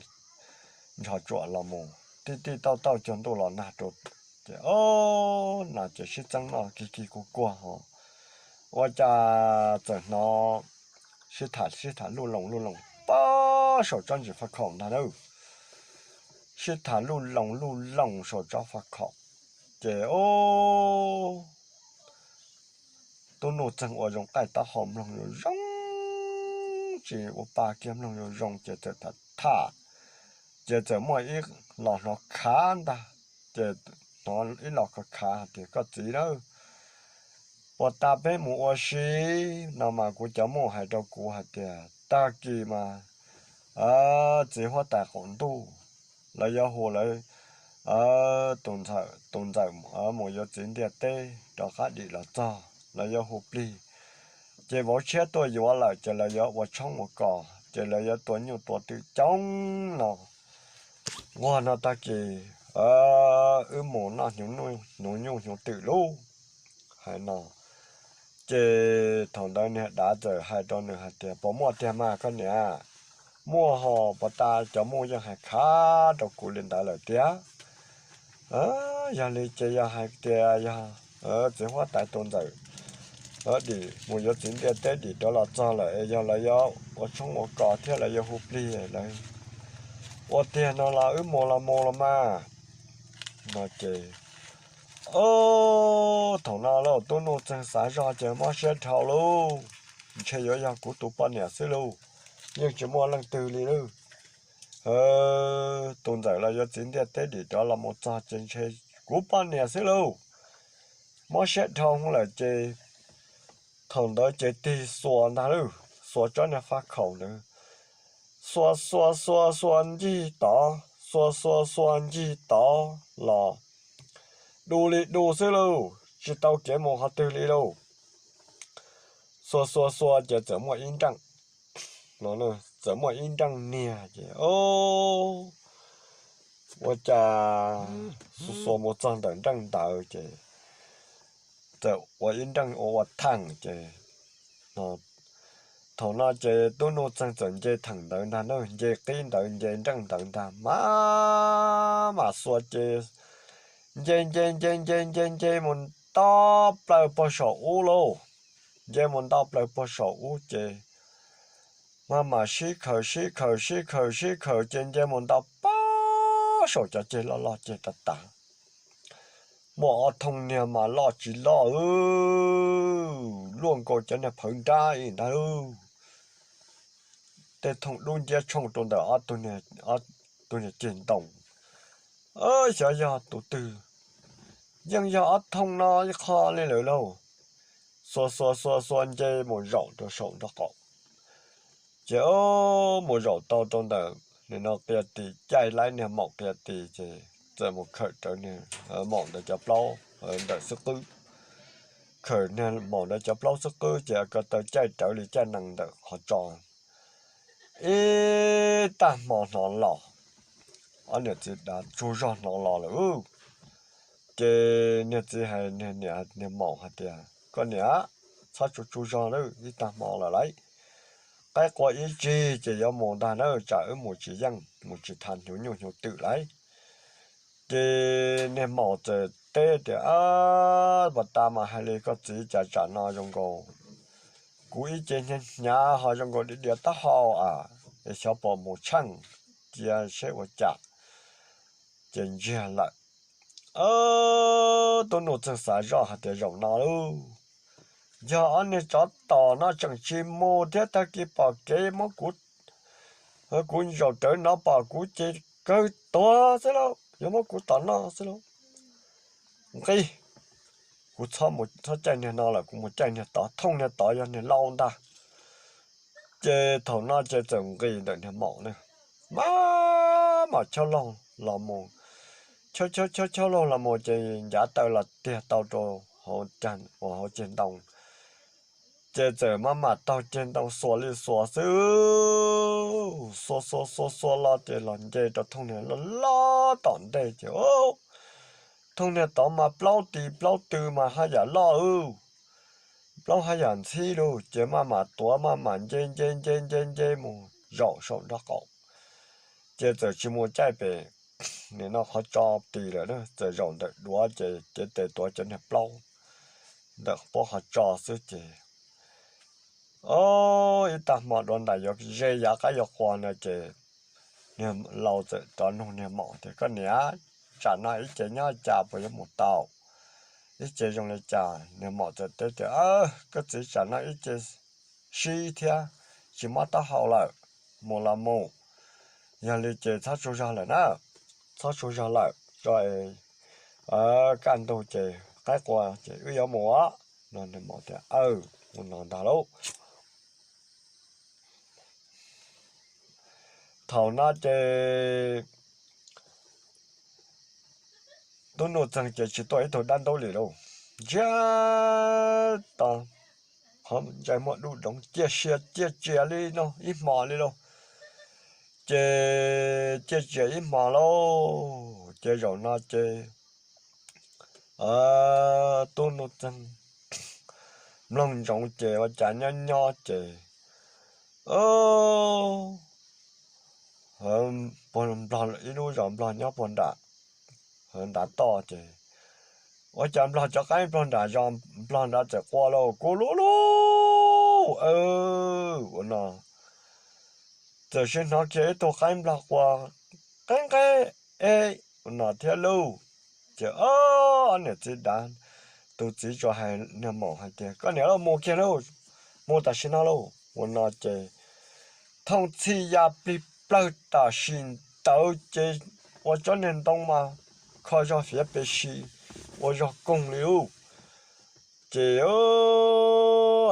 ntsho tsuam los mus tij tij tauj tauj cuag ntuj los nag rau. Ces o, nas ces sib txeeb noj kig kig kuag kuag ho, ua cas txawm hnov sib tham sib tham luj loos luj loos puag saum tsob ntsis faj khaum ntag na. Sib tham luj loos luj loos saum tsob faj khaum, ces o, tub Nuj Txeeg ua zoo qaij taub hau mloog zoo zoo, tsis ua pa kiag mloog zoo zoo ces txawm tham tham, ces txawm muaj ib los hnov khav ntag, ces hnov ib los khav khav hais tias, Koj txiv na, puag ta peb mus ua si no mas kuv cov muj hais rau kuv hais tias tag kis mas txiv huab tais qaum ntuj lawv yuav hu lawv tus ntxawm mus yuav txiv ntiaj teb rov qab dim los txog, lawv yuav hu plig, ces vauv tshiab tuaj yuav lawm ces lawv yuav ua tshoob ua kos ces lawv yuav tua nyuj tua twm coob no. Nquag no tag kis wb mus noj hnyuv nyuj hnyuv twm lauj. Hais no ces thaum ntawd niag dav txawm hais rau nws hais tias, Puas muaj tiag mas koj niam? Muaj hos, puag ta cov muj yeej hais khav rau kuv li ntawd lawm tiag. Yog li ces yog hais tias yog txiv huab tais tus ntxawm dim mus yuav txiv ntiaj teb dim rov los txog lawm es yog lawv yuav ua tshoob ua kos thiab lawv yuav hu plig lawv ua tiag no los wb mus los mus los mas. No ces thaum no lauj, tub Nuj Txeeg xav zoj ces mob siab dhau lauj, ntshe yuav yog kuv tus poj niam xwb lauj, yeej tsis muaj leej twg li lauj. Tus ntxawm los yuav txiv ntiaj teb dim rov los mus txog ces ntshe kuv poj niam xwb lauj. Mob siab dhau lawm ces thaum ntawd ces tig xuas ntag lauj, xuas tsob niag faj khaum ntawd, xuas xuas xuas xuas ncig tod, xuas xuas xuas ncig tod los du li du xwb lauj, tsis tau kev mus qhov twg li lauj. Xuas xuas xuas ces txawm muaj ib nreej, txawm muaj ib nreej niag ces ua cas xuas xuas mus txog ntawm nreej ntawd ces txawm ua ib nreej ua ua theem ces thaum no ces tub Nuj Txeeg txawm nce theem ntawd ntag na, nce qib ntawd nce nreej ntawd ntag mas mam xuas ces nce nce nce nce nce nce mus nto plaws puag saum ub lauj. Nce mus nto plaws puag saum ub ces mas mam sib khaws sib khaws sib khaws sib khaws ces nce mus nto puag saum cov ceg loj loj ceg tas tas. Muaj ob thooj niag mas loj tsis loj, luaj nkaus cov niag phawv nrab ib ntag. Tej thooj dub nciab tshooj rau ntawm ob tug niag ceg ntoo. Xyov yog tus twg, yeej yog ob thooj no ib qho li lawm lauj. Xuas xuas xuas xuas nce mus zaum rau saum nraub qaum ces mus zaum tau rau ntawm nim no qia tis, caij laib niag maum qia tis ces txawm mus khawm rawv niag maum ntawd cov plaub ntawm xub qwb. Khawm niag maum ntawd cov plaub xub qwb ces ko taw caij rawv li caij nees ntawm qhov tso. Ib tag hmo hnov los, ob niam txiv dav tsaug zog hnov los lawm. Ces niag txiv hais niag maum hais tias, Koj niam, txhob tsaug tsaug zog lawm, ib tag hmo lawm lauj. Qaib qua ib tsig ces yuav mus ntag na, tsam wb mus tsis yeej, mus tsis tau hnyuv nyuj hnyuv twm lauj. Ces niag maum txawm teb tias, Puag ta mas hais li koj txiv, cas tsam no zoo nkaus kuv ib ce hnyav hnyav ho zoo nkaus diav diav taub hau a, es xyov puas mus tsheej cia seb ua cas. Ces ntsiag lawm. Tub Nuj Txeeg xav zoj hais tias zaum no lauj, yog ob niag tsov tom no tseem tsis mus thiab tag kis pom kev muab kuv, kuv zaum rawv no pom kuv ces kawg tuag xwb lauj, yuav muab kuv tom noj xwb lauj. Nqis, kuv txhob caij niag no lawm, kuv mus caij niag tod, thooj niag tod yog niag laus ntag. Ces thaum no ces txawm nqis ntawm niag maum na, mas mam chob laug los mus, chob chob chob laug los mus ces ncav taw los tiag tau rau hauv ceg ntoo. Ces txawm maj mam taug ceg ntoo xuas li xuas xwb, xuas xuas xuas xuas los ces los nce rau thooj niag loj loj tom ntej ces, Thooj niag tod mas plaub tis plaub tw mas haj yam loj, plaub haj yam ntxhib lauj. Ces maj mam tuav maj mam nce nce nce nce nce mus zaum saum nraub qaum, ces txawm tsis mus caij pem nim no qhov tso tis lawm, txawm zaum ntawm duav ces cev tes tuav cov niag plaub ntawm puab qhov tso xwb ces, o, ib tag hmo dua ntais yuav ze yav qab yuav qua no ces niag laus txawm rov nug niag maum tias, Koj niam, tsam no ib ce nyob cas, puas yuav mus tau? Ib ce zoo li cas? Niag maum txawm teb tias, Koj txiv, tsam no ib ce sib thiab, tsis mob taub hau lawm, mus los mus. Yog li ces txhob tsaug zog lawm na, txhob tsaug zog lawm, tso es kaj ntug ces qaib qua ces wb yuav mus os. No niag maum tias, Aw, mus no ntag lauj. Thaum no ces tub Nuj Txeeg ces tsis tuaj ib tug dab ntub li lauj. Ntsiag to qhov ntsej muag dub doov, ciaj sia ciaj tsias li no ib hmos li lauj. Ces ciaj tsias ib hmos lauj, ces zaum no ces tub Nuj Txeeg mloog ntsoov ces ua cas nyob nyob ces, o, puag nplog, ib lub zos nplog nyob puag nram ntav toj ces, ua cas nplog cov qaib nplog nram zos nplog nrad txawm qua lauj, ku lub lub, ua no txawm sim hnov kiag ib tug qaib nplog qua, Qeb nqeb, e, ua no thiab lauj. Ces ob niam txiv dav, tus txiv tsuas hais niag maum hais tias, Koj niam lauj, mus kiag lauj, mus tam sim no lauj. Ua no ces thooj txhij ya plig plawg tam sim ntawd ces ua tsob niag ntoo mas kho zog fiav pes si, ua zog koog li lauj. Ces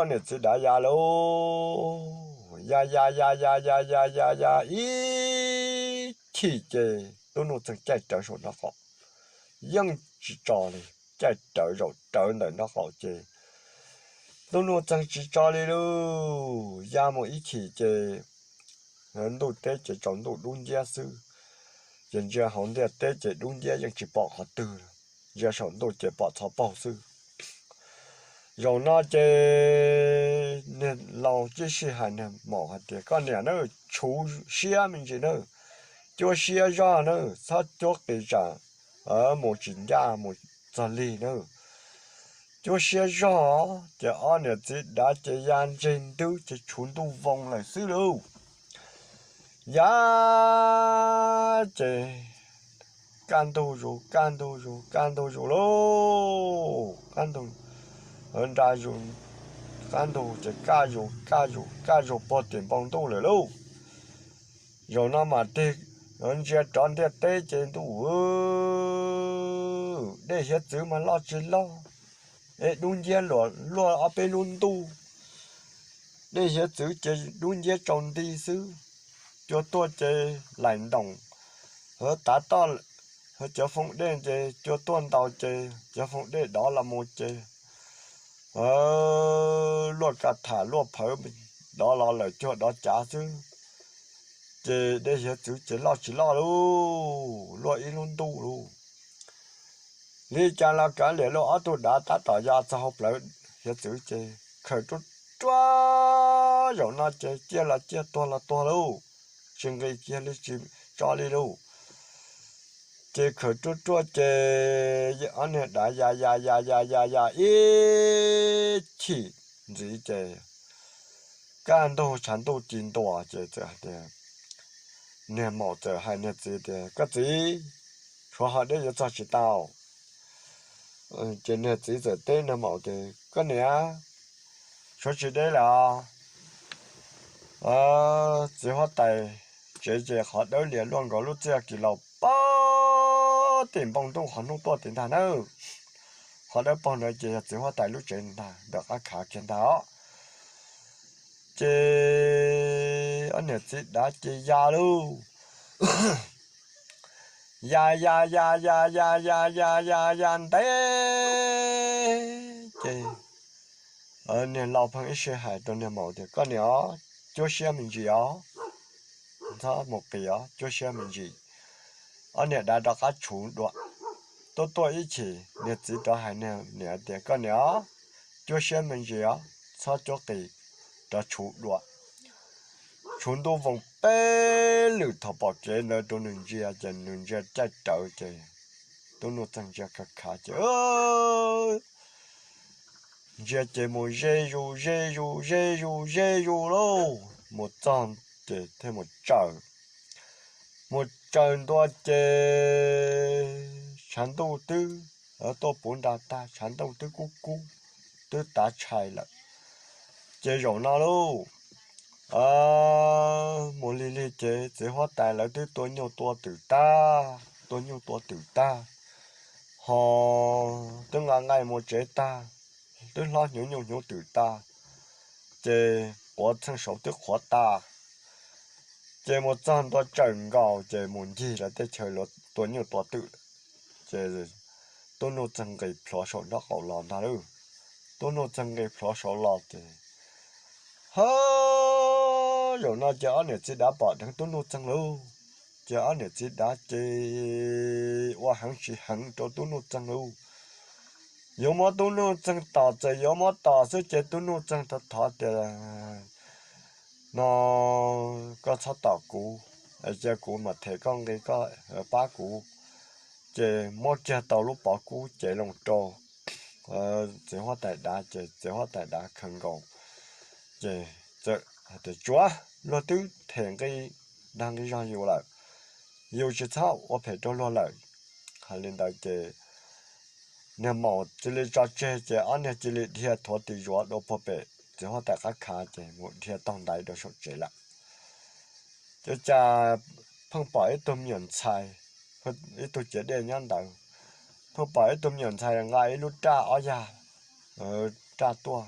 niam txiv dav ya lauj, ya ya ya ya ya ya ya ya ib chim ces tub Nuj Txeeg caij rawv saum nraub qaum, yeej tsis tso li, caij rawv zaum rawv ntawm nraub qaum ces tub Nuj Txeeg tsis tso li lauj. Ya mus ib chim ces ntuj teb ces tsaus ntuj dub nciab xwb, ces ntsia hauv ntiaj teb ces dub nciab yeej tsis pom qhov twg, ntsia saum ntuj ces pom txhov paug xwb. Zaum no ces niag laus tib si hais niag maum hais tias, Koj niam na, tshuv siab me ntsis na, cuab siab zog na, txhob cuab qis tsam mus tsis ncaj mus txog lig na. Cuab siab zog. Ces ob niam txiv dav ces ya ntseg ntub ces tshuv ntuj voo lawm xwb lauj. Ya ces kaj ntug zus kaj ntug zus kaj ntug zus lauj, kaj ntug nra zus, kaj ntug ces kaj zus kaj zus kaj zus puag tim npoo ntuj lawm lauj. Zaum no mam tig ntsia rov ntiaj teb ces ntuj, dej hiav txwv mas loj tsis loj, es dub nciab luaj ob peb lub ntuj. Dej hiav txwv ces dub nciab tsaus nti xwb. Cua tuaj ces laim ntoos, tav toj, cov foob dej ces cua tuaj ntaus ces cov foob dej dov los mus ces luaj ka tham luaj phawv dov los lawm cuag dov cav xwb. Ces dej hiav txwv ces loj tsis loj lauj, luaj ib lub ntuj lauj. Li cas los kav liam lauj, ob tug dav tab tom ya txog hauv plawv hiav txwv ces khawm ruaj ruaj. Zaum no ces ciaj los ciaj tuag los tuag lauj, tsis nqis kiag li tsis tso li lauj. Ces khawm ruaj ruaj ces ob niag dav ya ya ya ya ya ya ib chim ntxiv ces kaj ntug tshav ntuj ci ntua ces txawm hais tias, niag maum txawm hais niag txiv tias, Koj txiv, tshuav hov deb yuav txog tsis tau? Ces niag txiv txawm teb niag maum tias, Koj niam, tshuav tsis deb lawm. Txiv huab tais tsev ces qhov dawb lias luaj nkaus lub txiaj kis laus pog tim npoo ntuj qhov hnub tuaj tim ntag na. Qhov dawb paug ntawd ces yog txiv huab tais lub tsev ntag, ntawm qab khav kiag ntag os. Ces ob niam txiv dav ces ya lauj, ya ya ya ya ya ya ya ya ya ntev ces niag laus pheej ib sij hais rau niag maum tias, Koj niam os, cuab siab me ntsis os, txhob mus qis os, cuab siab me ntsis. Ob niag dav rov qab tshuv dua, tuaj tuaj ib chim, niag txiv rov hais niam tias, koj niam os, cuab siab me ntsis os, txhob cuab qis, rov tshuv dua. Tshuv ntuj voos peb lwm thaum pom kev ntawd rau nws ntsia ces nws ntsia caij rawv ces tub Nuj Txeeg ntsia khav khav ces ntsia ces mus ze zus ze zus ze zus ze zus lauj, mus txog ces thiaj mus tsaws, mus tsaws ntua ces tshav ntuj twb tuaj puv nra tag, tshav ntuj twb kub kub, twb tav tshais lawm. Ces zaum no lauj, mus lig lig ces txiv huab tais lawv twb tua nyuj tua twm tag, tua nyuj tua twm tag, ho twb nqa nqaij mus tsev tag, twb hlob hnyuv nyuj hnyuv twm tag, ces quav txheej saud twb qhuav tag. Ces mus txog ntua tsawm nkaus ces mus ncig lawv teb chaws tua nyuj tua twm lawm. Ces tub Nuj Txeeg nqis plhuav saum nraub qaum los ntag lauj. Tub Nuj Txeeg nqis plhuav saud los ces, ha, zaum no ces ob niam txiv dav pom dheev tub Nuj Txeeg lauj. Ces ob niam txiv dav ces ua heev tsis heev rau tub Nuj Txeeg lauj. Yuav muab tub Nuj Txeeg tom, txawm yuav muab tom xwb ces tub Nuj Txeeg thov thov tias, no, koj txhob tom kuv, cia kuv mam them koj nqi koj pab kuv. Ces muab kiag tau lub pov kub cev loo rau txiv huab tais dav ces txiv huab tais dav khaws nkaus ces txawm hais tias, tsuav, luag twb them nqi, dag nqi zog yus lawm, yus tsis txhob ua phem rau luag lawm. Hais li ntawd ces niag maum cia li tso tseg ces ob niag cia li dhia thuav tis zuav dua puag pem txiv huab tais qab khav ces mus dhia taug ntaiv rau saum tsev lawm. Ces cas pheej pom ib tug me nyuam ntxhais, ib tug ciav dej nyob ntawd, pheej pom ib tug me nyuam ntxhais nqa ib lub raj ob yag raj tuaj,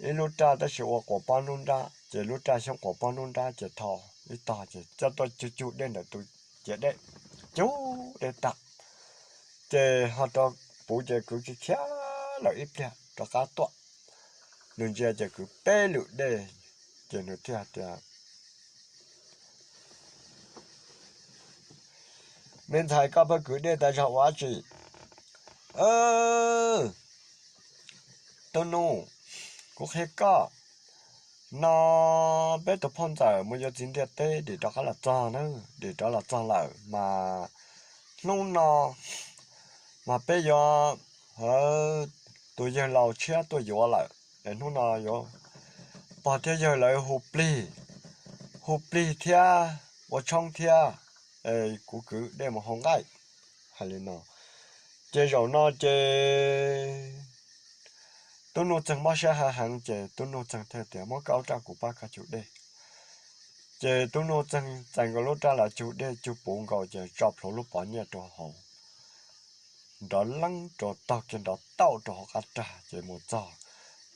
ib lub raj tab sis ua quas pob nruab nrab ces lub raj xyoob quas pob nruab nrab ces tho ib tog ces coj tuaj cug cug dej ntawm tus ciav dej, cug dej tag ces ho rov puv ces kwv kiag khiav lawm ib pliag rov qab tuaj. Nws ntsia ces kwv peb lwm dej ces nws thiaj tias, me ntxhais, koj pheej kwv dej tas zog ua dab tsi? Tub Nuj, kuv qhia koj, no peb tus phauj ntxawm mus yuav txiv ntiaj teb dim rov qab los txog na, dim rov los txog lawm mas hnub no mas peb yuav tus yawg laus tshiab tuaj yuav lawm es hnub no yuav pog thiab yawg lawv hu plig, hu plig thiab ua tshoob thiab, kuv kwv dej mus hau nqaij. Hais li no ces zaum no ces tub Nuj Txeeg mob siab heev heev ces tub Nuj Txeeg thiaj tias, muab koj lub raj kuv pab koj cug dej. Ces tub Nuj Txeeg txais nkaus lub raj los cug dej cug puv nkaus ces tso plhuav lub pov nyiaj rau hauv, nrov leeb rau taug kiag nrov tauj rau hauv qab rag ces mus txog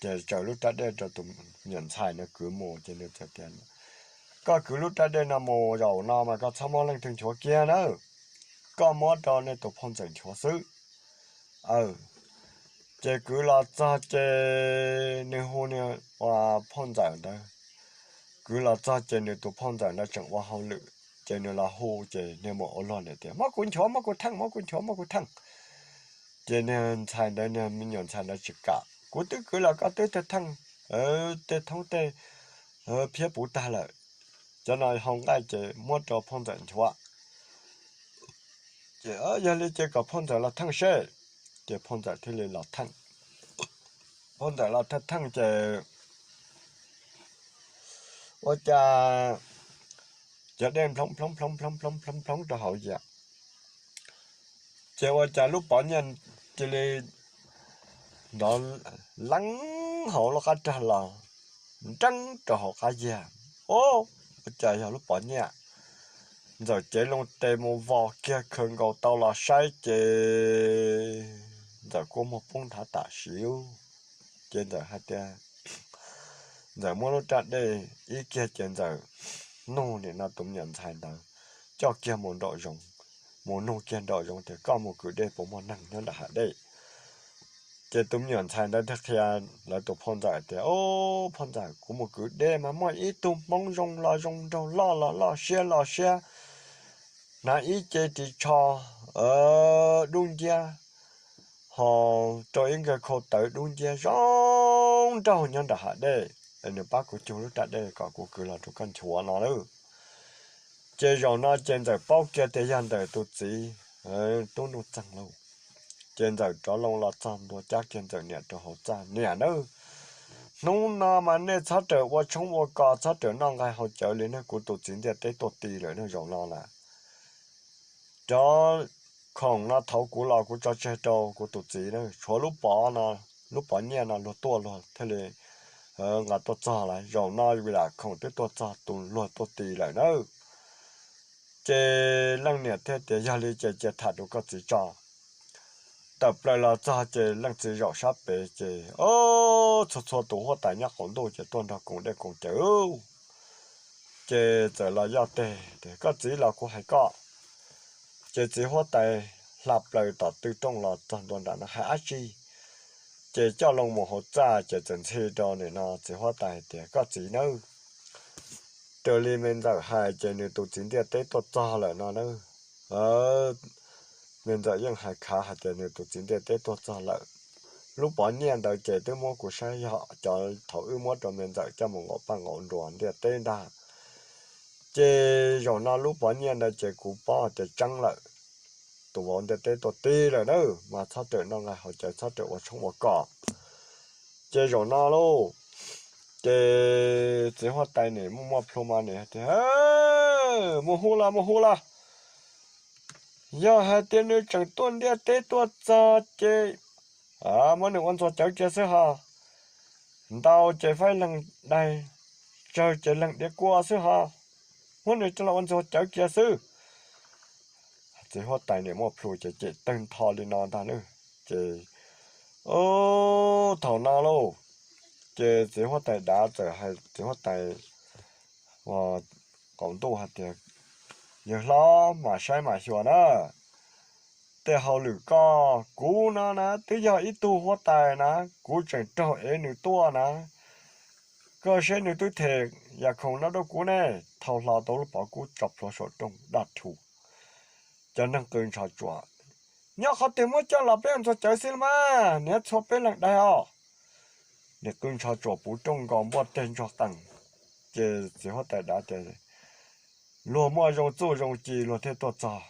ces tsaws lub raj dej rau tus me nyuam ntxhais no kwv mus ces nws txawm tias, koj kwv lub raj dej no mus zaum no mas koj txhob muab leej twg nchuav kiag nawb, koj muab rau nej tus phauj ntxawm nchuav xwb. Ces kwv los txog ces nws hu nws ua phauj ntxawm ntawd, kwv los txog ces nws tus phauj ntxawm ntawd tseem ua hauj lwm ces nws los hu ces niag maum ua luag ntawd tias, muab kuv nchuav, muab kuv theej, muab kuv nchuav, muab kuv theej. Ces niag ntxhais ntawd, niag me nyuam ntxhais ntawd tsis kam, kuv twb kwv los koj twb theej tej thoob tej phiab puv tag lawm, cov no hau nqaij ces muab rau phauj ntxawm nchuav. Ces yog li ces kom phauj ntxawm los theej seb. Ces phauj ntxawm thiaj li los theej. Phauj ntxawm los theej theej ces ua cas cov dej nploov nploov nploov nploov nploov nploov nploov rau hauv yam. Ces ua cas lub pov nyiaj cia li nrov leeb hauv lub qab rag los nreeb rau hauv qab yag. Ua cas yog lub pov nyiaj. Ntxawm cev loo tes mus vos kiag khaws nkaus tau los saib ces Ntxawm kua muag poob nthav tam sim. Ces Ntxawm hais tias, Ntxawm muab lub raj dej ib kiag ces Ntxawm nug nim no tus me nyuam ntxhais ntawd coj kiag mus nraum zoov, mus nug kiag nraum zoov tias, koj mus kwv dej puas muaj neeg nyob nram hav dej? Ces tus me nyuam ntxhais ntawd thiaj qhia lawv tus phauj ntxawm tias, o, phauj ntxawm, kuv mus kwv dej mas muaj ib tug hmoob zoo los zoo nraug, loj los loj, siab los siab, hnav ib ce ris tsho dub nciab, ho rau ib nkawg khau tawv dub nciab zoo nraug nyob nram hav dej. Nws pab kuv cug lub raj dej kom kuv kwv los rau koj nchuav no lawm. Ces zaum no ces Ntxawm paub kiag tias yog Ntxawm tus txiv tub Nuj Txeeg lauj. Ces Ntxawm rov loo los txog ntua cab kiag Ntxawm niam rau hauv txaj, Niam nawb, hnub no mas nej txhob rawm ua tshoob ua kos, txhob rawm noj nqaij haus cawv li ne, kuv tus txiv ntiaj teb tuaj ti lawm ne, zaum no na. Cov khoom no thaum kuv los kuv tso tseg rau kuv tus txiv na, tshuav lub pov no, lub pov nyiaj no luag tuaj luag thiaj li nqa tuaj txog lawm. Zaum no vim lam khoom twb tuaj txog tus luag tuaj ti lawm nawb. Ces leej niam thiaj tias, Yog li ces cia tham rau koj txiv tso. Tawm plaws los txog ces leej txiv zaum sab pem ces, o, txhua txhua tus huab tais nyob qaum ntuj ces tuaj nrog koom dej koom cawv. Ces txawm los yoj teg tias, Koj txiv los kuv hais koj. Ces txiv huab tais hla plaws tom tw rooj los txog ntua nram no, Hais dab tsi? Ces coj loo mus hauv txaj ces txawm ntxhi rau nim no txiv huab tais tias, Koj txiv nawb, raws li me ntxawm hais ces nws tus txiv ntiaj teb tuaj txog lawm no na. Me ntxawm yeej hais khav hais tias nws tus txiv ntiaj teb tuaj txog lawm. Lub pov nyiaj ntawd ces twb muab kuv saib yog cov thaum wb muab rau me ntxawm coj mus nqaum paj nqaum nruas ntiaj teb ntag. Ces zaum no lub pov nyiaj ntawd ces kuv paub hais tias tseeb lawm. Tus vauv ntiaj teb tuaj ti lawm na, mas txhob rawm noj nqaij haus cawv, txhob rawm ua tshoob ua kos. Ces zaum no lauj, ces txiv huab tais nim muaj muaj plhu mas nim hais tias, Mus hu los, mus hu los. Yog hais tias nws tseem tuaj ntiaj teb tuaj txog ces muab nws ua ntxuag cawv kiag xwb ho. Ntau ces faib leeg daig, tsawg ces leeg diav kua xwb ho. Muab nws coj los ua ntxuag cawv kiag xwb. Txiv huab tais nim muaj plhu ces cem tawg ntho li no ntag na. Ces thaum no lauj, ces txiv huab tais dav txawm hais txiv huab tais qaum ntuj hais tias, Yawg hlob mam saib mam xyuas na. Tej hauj lwm ko, kuv no na twb yog ib tug huab tais na, kuv tseem raug ev nws tuaj na. Koj saib nws twb them yam khoom no rau kuv ne. Thau hlo tau lub pov kub tso plhuav saum rooj daj rhu. Cov neeg qw ntsho tsuam, Nyob qhov twg muab coj los peb ua ntxuag cawv xwb los mas, niag txhua peb leeg daig os. Niag qw ntsho tsuam puv rooj nkaus npuaj teg ntsuag qees. Ces txiv huab tais dav tias, Luag muaj zoo txuj zoo ci luag thiaj tuaj txog.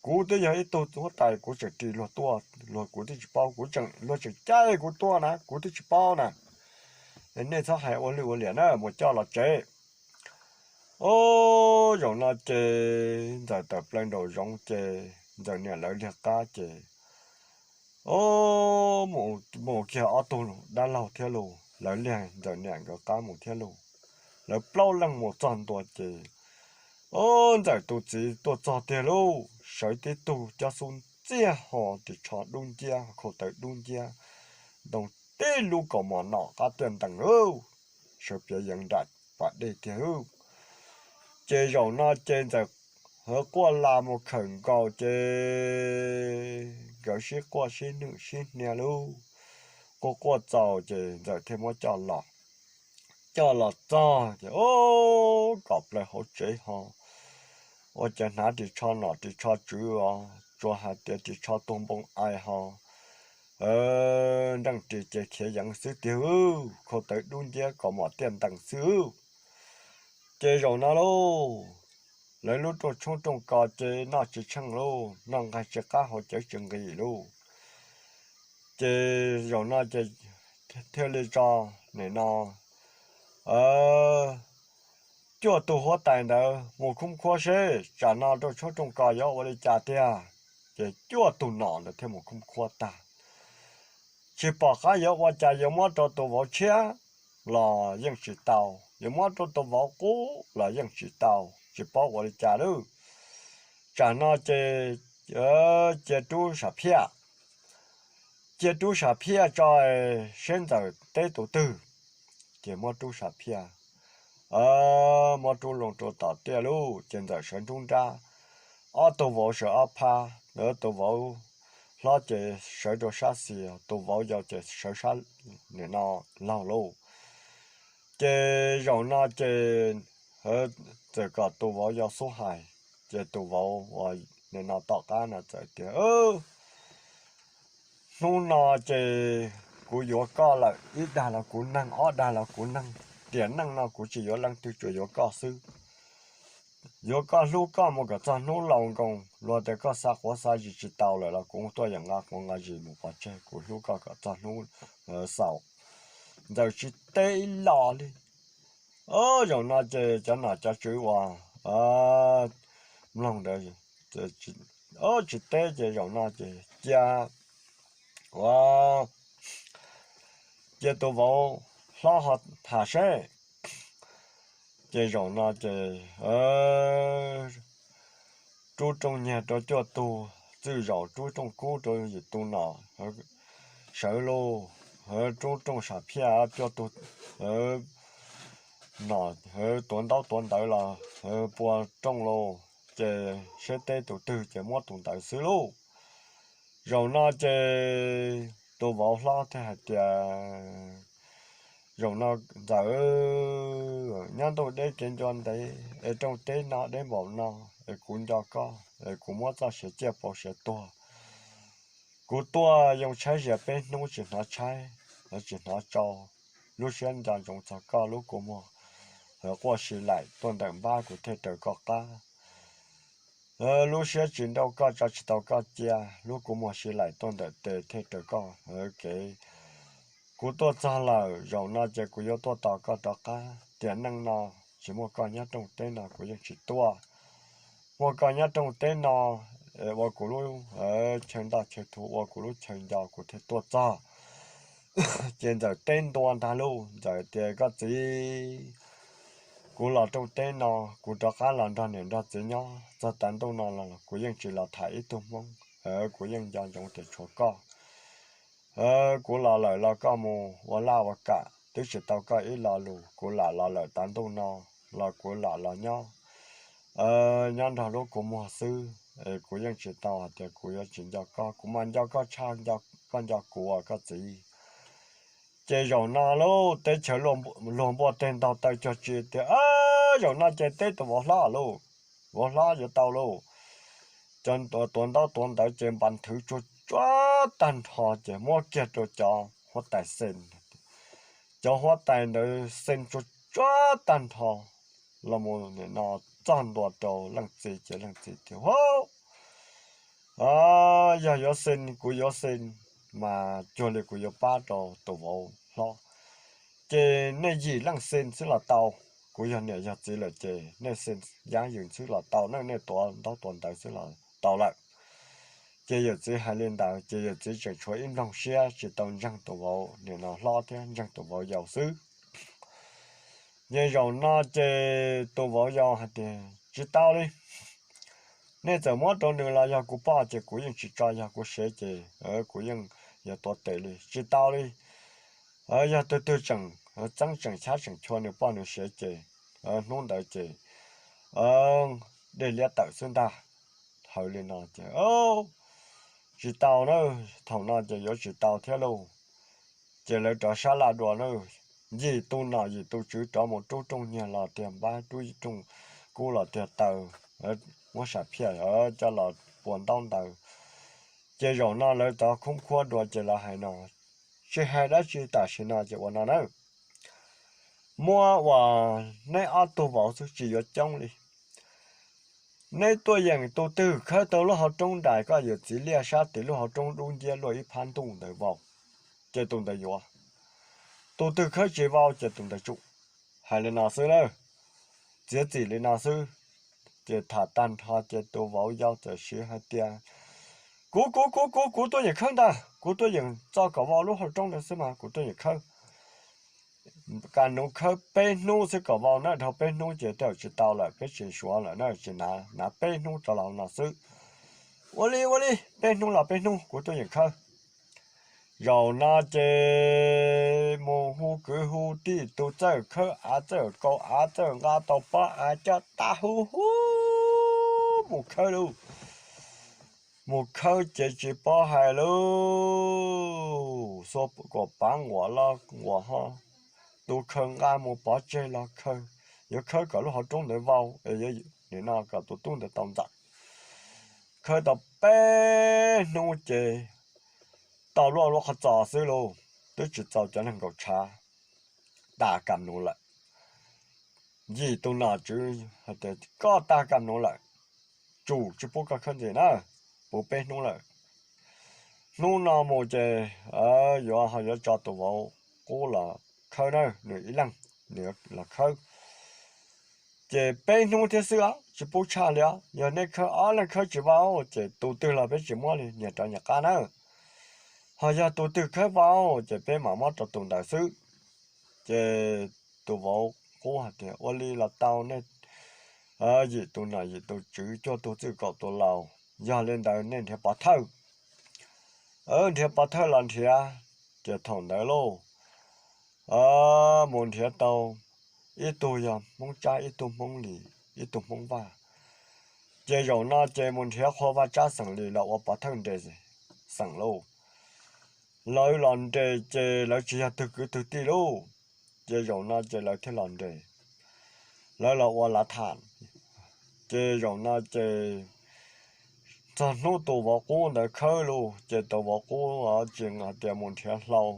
Kuv twb yog ib tug huab tais kuv tseem ris luag tuaj, luag kuv twb tsis paub, kuv tseem, luag tseem caij kuv tuaj na kuv twb tsis paub na. Nej txhob hais ua lwj ua liam na, mus coj los tsev. Ub, zaum no ces ntxawm tawm plaws nraum zoov ces ntxawm niam lawv liag qab ces, ub, mus kiag ob tug dab laug thiab lauj, lawv liag ntxawm niam nkawd qab mus thiab lauj. Lawv plaub leeg mus txog ntua ces, ub, ntxawm tus txiv tuaj txog tiag lauj, sawv tib tug cob xub ntxiag ho ris tsho dub nciab, khau tawv dub nciab, ntoo tib lub kaus mom nom qab tiaj ntees lauj, sawv piav yeev nram pas dej tiag lauj. Ces zaum no ces ntxawm quaj las mus khawm nkaus ces nkawd sib quaj sib nwj sib hnia lauj. Quaj quaj txaus ces ntxawm thiaj muab coj los. Coj los txog ces, ub, kom plaws hauv tsev ho ua cas hnav ris tsho nom ris tsho tswv os, tsuas hais tias ris tsho tuag npoo ais ho, nreej ris ces khiav yeev xwb tiag, khau tawv dub nciab kaus mom tiaj ntees xwb. Ces zaum no lauj, lawv lub rooj tshoob rooj kos ces noj tsis tsheej lauj, noj nqaij tsis qab haus cawv tsis nqis lauj. Ces zaum no ces thiaj li tso nim no cuaj tug huab tais ntawd mus khoob khuab seb tsam no rooj tshoob rooj kos yuav ua li cas tiag. Ces cuaj tug nom ntawd thiaj mus khoob khuab tag. Tsis pom qab yuav ua cas, yuav muab rau tus vauv tshiab los yeej tsis tau, yuav muab rau tus vauv qub los yeej tsis tau, tsis paub ua li cas lauj. Tsam no ces cia rub sam phiaj, cia rub sam phiaj tso seb ntxawm teb tus twg. Ces muab rub sam phiaj, muab rub loo rau tom tiaj lauj, ces ntxawm sawv nruab nrab, ob tug vauv sawv ob phab, tus vauv hlob ces sawv rau sab xis, tus vauv yau ces sawv sab nim no laug lauj. Ces zaum no ces txawm kom tus vauv yau xub hais, ces tus vauv uas Nim no tom qab no txawm tias, hnub no ces kuv yuav koj lawm, ib dag los kuv neeg, ob dag los kuv neeg, tiam neej no kuv tsis yuav leej twg, tsuas yuav koj xwb. Yuav koj, hlub koj mus kom txog hnub laus nkoos, luag tias koj xa quav xa zis tsis tau lawm los kuv tuaj yeem nqa quav nqa zis mus pov tseg, kuv hlub koj kom txog hnub xaus. Ntxawm tsis teb ib los li. Zaum no ces cov nom cov tswv uas mloog ntawd tsis teb ces zaum no ces cia, ua, cia tus vauv hlob ho tham seb. Ces zaum no ces rub rooj nyiag rau cuaj tug, txwj zaum rub rooj kub rau yim tug nom sawv lauj, rub rooj sam phiaj cuaj tug nom tuav ntaub tuav ntawv los pua rooj lauj, ces seb teb tus twg ces muab tus ntawd xwb lauj. Zaum no ces tus vauv hlob thiaj hais tias, zaum no Ntxawm, nyob ntuj deb kev ncua ntev es rooj teb no deb npaum no, es kuv nco koj es kuv muab txoj sia ciaj pauv sia tuag. Kuv tuaj yoo tshaib zias peb hnub tsis hnov tshaib, tsis hnov tsau, lub siab nco ntsoov txog koj lub kua muag, quaj si laim tuaj ntawm npab kuv thiaj raws koj qab. Lub siab tsis nrauj koj tso tsis tau koj cia, lub kua muag si laim tuaj ntawm tes thiaj raws koj kev. Kuv tuaj txog lawm, zaum no ces kuv yuav tuaj tos koj rov qab. Tiam neej no tsis muaj koj nyob rooj teb no kuv yeej tsis tuaj. Muaj koj nyob rooj teb no ua kuv lub chaw ntoj chaw thuv, ua kuv lub chaw nco kuv thiaj tuaj txog. Ces Ntxawm teb ntua ntag lauj, Ntxawm tias, koj txiv, kuv los rooj teb no, kuv rov qab los nrog niam nrog txiv nyob txog tav ntuj no los kuv yeej tsis los tham ib tug Hmoob, kuv yeej nco ntsoov tias tshuav koj. Kuv los lawm los koj mus ua laj ua kam twb tsis tau koj ib lo lus, kuv lam los lawm tav ntuj no los kuv lam los nyob, nyob nrog lub kua muag xwb, kuv yeej tsis tau hais tias kuv yuav tsis nco koj, kuv mas nco koj tshaj koj nco kuv as koj txiv. Ces zaum no lauj, teb chaws luag npuaj teg ntaug taw cuag tsi tias, zaum no ces teb tus vauv hlob lauj, vauv hlob yuav tau lauj. Cov tuav ntaub tuav ntawv ces npas nthwv tsuag tsuag tag nrho ces muab kiag rau cov huab tais xee. Cov huab tais ntawd xee tsuag tsuag tag nrho los mus nim no txog ntua rau leej txiv ces leej txiv tias, hub, yog yuav xee kuv yuav xee mas cuag li kuv yuav pab rau tus vauv hlob. Ces nej yim leej xee xwb los tau, kuv yog niam yog txiv lawm ces nej xee yab yws xwb los tau, nej tuav ntaub tuav ntawv xwb los tau lawm. Ces yawm txiv hais li ntawd ces yawm txiv tseem tshuav ib nploog siab tsis tau ntseeg tus vauv nim no hlob thiab ntseeg tus vauv yau xwb. Ces zaum no ces tus vauv yau hais tias, tsis tau li, nej txawm muab rau nws los yog kuv poj ces kuv yeej tsis tso, yog kuv sev ces kuv yeej yuav tuav tes li, tsis tau li. Yog tus twg tseem txeeb tseem chab tseem chua nws poj nws sev ces hnub ntawd ces dej liab tawm xwb ntag. Hawv li no ces tsis tau na, thaum no ces yuav tsis tau thiab lauj. Ces lawv rov sab laj dua na, yim tus nom yim tus tswv rov mus rub rooj nyiag los tiag npab, rub rooj kub los tiag taw, muab sam phiaj coj los pua ntaub ntawv. Ces zaum no lawv rov khoob khuab dua ces lawv hais no, tsis hais dab tsi tam sim no ces ua no na, muab uas neb ob tug vauv xwb tsis yuav coob li. Neb tuaj yeem tus twg khawb tau lub hauv roob nrais koj yawm txiv liaj sab tid lub hauv roob dub nciab luaj ib phab ntuj ntawd vau, ces tus ntawd yuav. Tus twg khawb tsis vau ces tus ntawd tsum. Hais li no xwb na, txiav txim li no xwb. Ces tham tag nrho ces tus vauv yau txawm siv hais tias, kuv kuv kuv kuv kuv tuaj yeem khawb ntag, kuv tuaj yeem txo kom vau lub hauv roob ntawd xwb mas kuv tuaj yeem khawb. Kas nuv khawb peb hnub xwb kom vau na, dhau peb hnub ces tej zaum tsis tau lawm, peb tsis suav lawm na, tsis hnav, hnav peb hnub rov los no xwb. Ua li ua li, peb hnub los peb hnub, kuv tuaj yeem khawb. Zaum no ces mus hu kwv hu tij, tus txawj khawb av txawj kaus av txawj nqa tau pob av coj tag huv huv mus khawb lauj. Mus khawb ces tsis paub hais lauj, xuas kom pav nquam los nquam ho, tus khaws nqa mus pov tseg los khaws, yuav khawb kom lub hauv roob ntawd vau es nim no kom tus tub ntawd tau ntxawm. Khawb tau peb hnub ces tau luaj lub qhov txos xwb lauj, twb tsis txaus cov neeg nkaum tshav, tag kam nuv lawm. Yim tus nom tswv hais tias, koj tag kam nuv lawm, tsum tsis pub koj khawb ntxiv na, puv peb hnub lawm. Hnub no mus ces yuav ho yuav tso tus vauv qub los khawb na, nws ib leeg nws los khawb. Ces peb hnub thiab xwb os, tsis pub tshaj li os. Yog nej khawb ob leeg khawb tsis vau ces tus twg los peb tsis muab li, nyias rov nyias qab na. Ho yog tus twg khawb vau ces peb mam muab rau tus ntawd xwb. Ces tus vauv qub hais tias, ua li los tau, nej yim tus nom yim tus tswv, cuaj tug txwj kaum tus laus, yog li ntawd nej nrhiav pov thawj. Nrhiav pov thawj los nrhiav, ces thaum ntawd lauj, mus nrhiav tau ib tug yog Hmoob Tsab, ib tug Hmoob Lis, ib tug Hmoob Vaj. Ces zaum no ces mus nrhiav qhua Vaj Tsab xeem Lis los ua pov thawj nres xeem lauj. Lawv los nres ces lawv tsis yog twg kwv twg tij lauj. Ces zaum no ces lawv thiaj los nres, lawv los ua lav tham. Ces zaum no ces txog hnub tus vauv qub ntawd khawb lauj, ces tus vauv qub tsis hais tias mus nrhiav hlau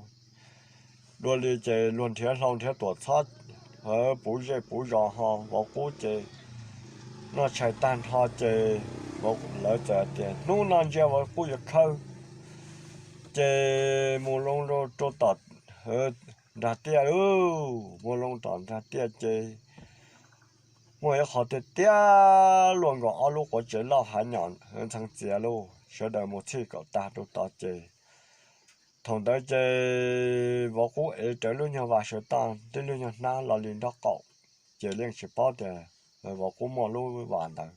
dua li, ces luag nrhiav hlau nrhiav tuam txhob puv zej puv zos, ho vauv qub ces noj tshais tag nrho ces lawv txawm tias hnub no ntsia vauv qub yuav khawb. Ces mus loo rau tom nrag tiaj lauj, mus loo tom nrag tiaj ces muaj ib qho tiaj tiaj luaj nkaus ob lub quav tsev loj hav nyom ntxhee txias lauj, sawv daws mus txhij kaum tag rau tod ces thaum ntawd ces vauv qub ev rawv lub nyuag vas sawv toj, tib lub nyuag hnab lo li nraub qaum, ces yeej tsis paub tias vauv qub muaj lub vas ntawd.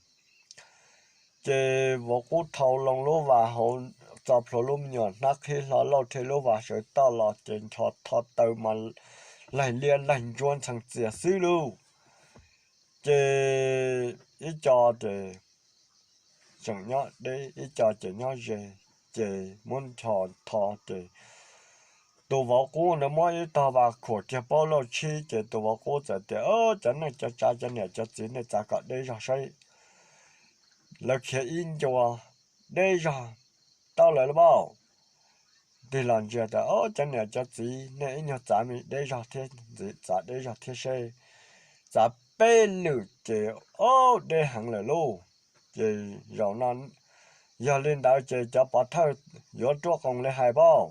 Ces vauv qub thau loo lub vas hauv txo plhuav lub me nyuam hnab qhib hlo lauj, rhe lub vas sawv toj los ces ncho tho taw mas laig liab laig ntsuab ntxhee txias xwb lauj. Ces ib co ces tseem nyob deb, ib co ces nyob ze, ces muab ncho tho ces tus vauv qub ntawd muab ib tog vas khuam kiag paub lauj tshib, ces tus vauv qub txawm tias, cov neej cov tsav, cov niam cov txiv, nej txav kom deb zog saib, lawv khiav ib ncua deb zog tau lawm lauj. Tig los ntsia tias, cov niam cov txiv, nej ib nyuag txav me deb zog thiab, ntxiv txav deb zog thiab seb. Txav peb lwm ces, o, deb heev lawm lauj. Ces zaum no yog li ntawd ces cov pov thawj yuav ruaj qoos li hais pauj,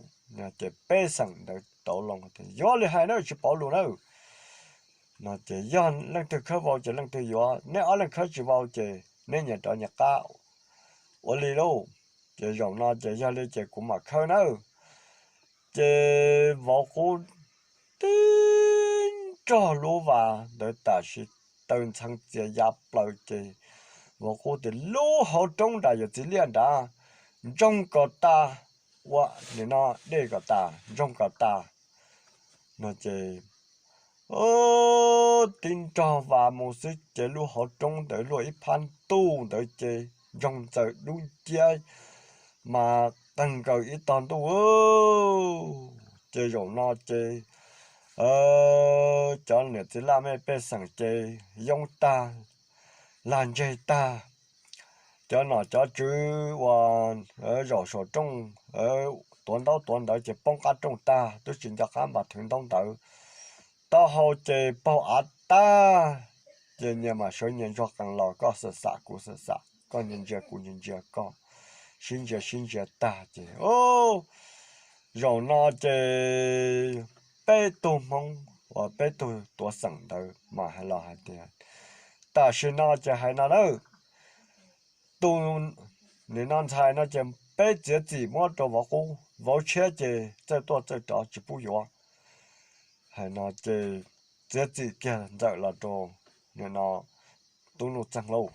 ces peb xeem ntawd tau loo tias yuav li hais na, tsis pauv lus na. No ces yog leej twg khawb vau ces leej twg yuav, neb ob leeg khawb tsis vau ces neb nyias rov nyias qab ua li lauj. Ces zaum no ces yog li ces kuv mam khawb nawb. Ces vauv qub tib nrog lub vas ntawd tam sim taw ntxhee txias ya plaws ces vauv qub tias, lub hauv roob nram yawm txiv liaj nrad, ntsoog kom tas, ua nim no dej kom tas, ntsoog kom tas. No ces tib nrog vas mus xwb ces lub hauv roob ntawd luaj ib phab ntuj ntawd ces ntsoog ntxaws dub nciab mas qeeg nkaws ib tog ntuj. Ces zaum no ces cov niam txiv laj mej pej xeem ces yoob tag, lag ntseg tag. Cov nom cov tswv uas zaum saum rooj tuav ntaub tuav ntawv ces poob qab rooj tag, twb tsis nco qab npas thwv ntaub ntawv. Taub hau ces paug av tag, ces nyias mam sawv nyias ntsuag qees los, koj xam xam kuv xam xam, koj ntsia ntsia kuv ntsia ntsia koj, sib ntsia sib ntsia tag ces zaum no ces peb tug Hmoob uas peb tug tuav xeem ntawd mas hais los hais tias, tam sim no ces hais no na, tus nim no ntxhais no ces peb txiav txim muab rau vauv qub, vauv tshiab ces txawj tuaj txawj rov tsis pub yuav. Hais no ces txiav txim kiag ntxawm los rau nim no tub Nuj Txeeg lauj.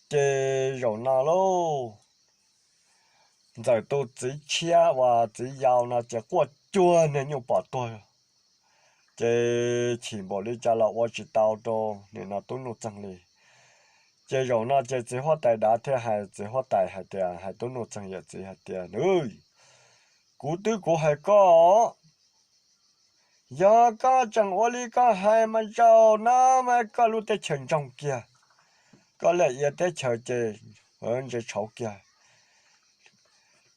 Ces zaum no lauj, ntxawm tus txiv tshiab uas txiv yau no ces quaj cuag niag nyuj pom tuag, ces chim npaum li cas los ua tsis tau rau nim no tub Nuj Txeeg li. Ces zaum no ces txiv huab tais dav thiaj hais txiv huab tais hais tias, hais tub Nuj Txeeg yawm txiv hais tias, kuv twb kuv hais koj, yog koj tseem ua li koj hais mas zaum no mas koj lub teb chaws ntsoog kiag, koj liaj ia teb chaws ces ntse tshauv kiag.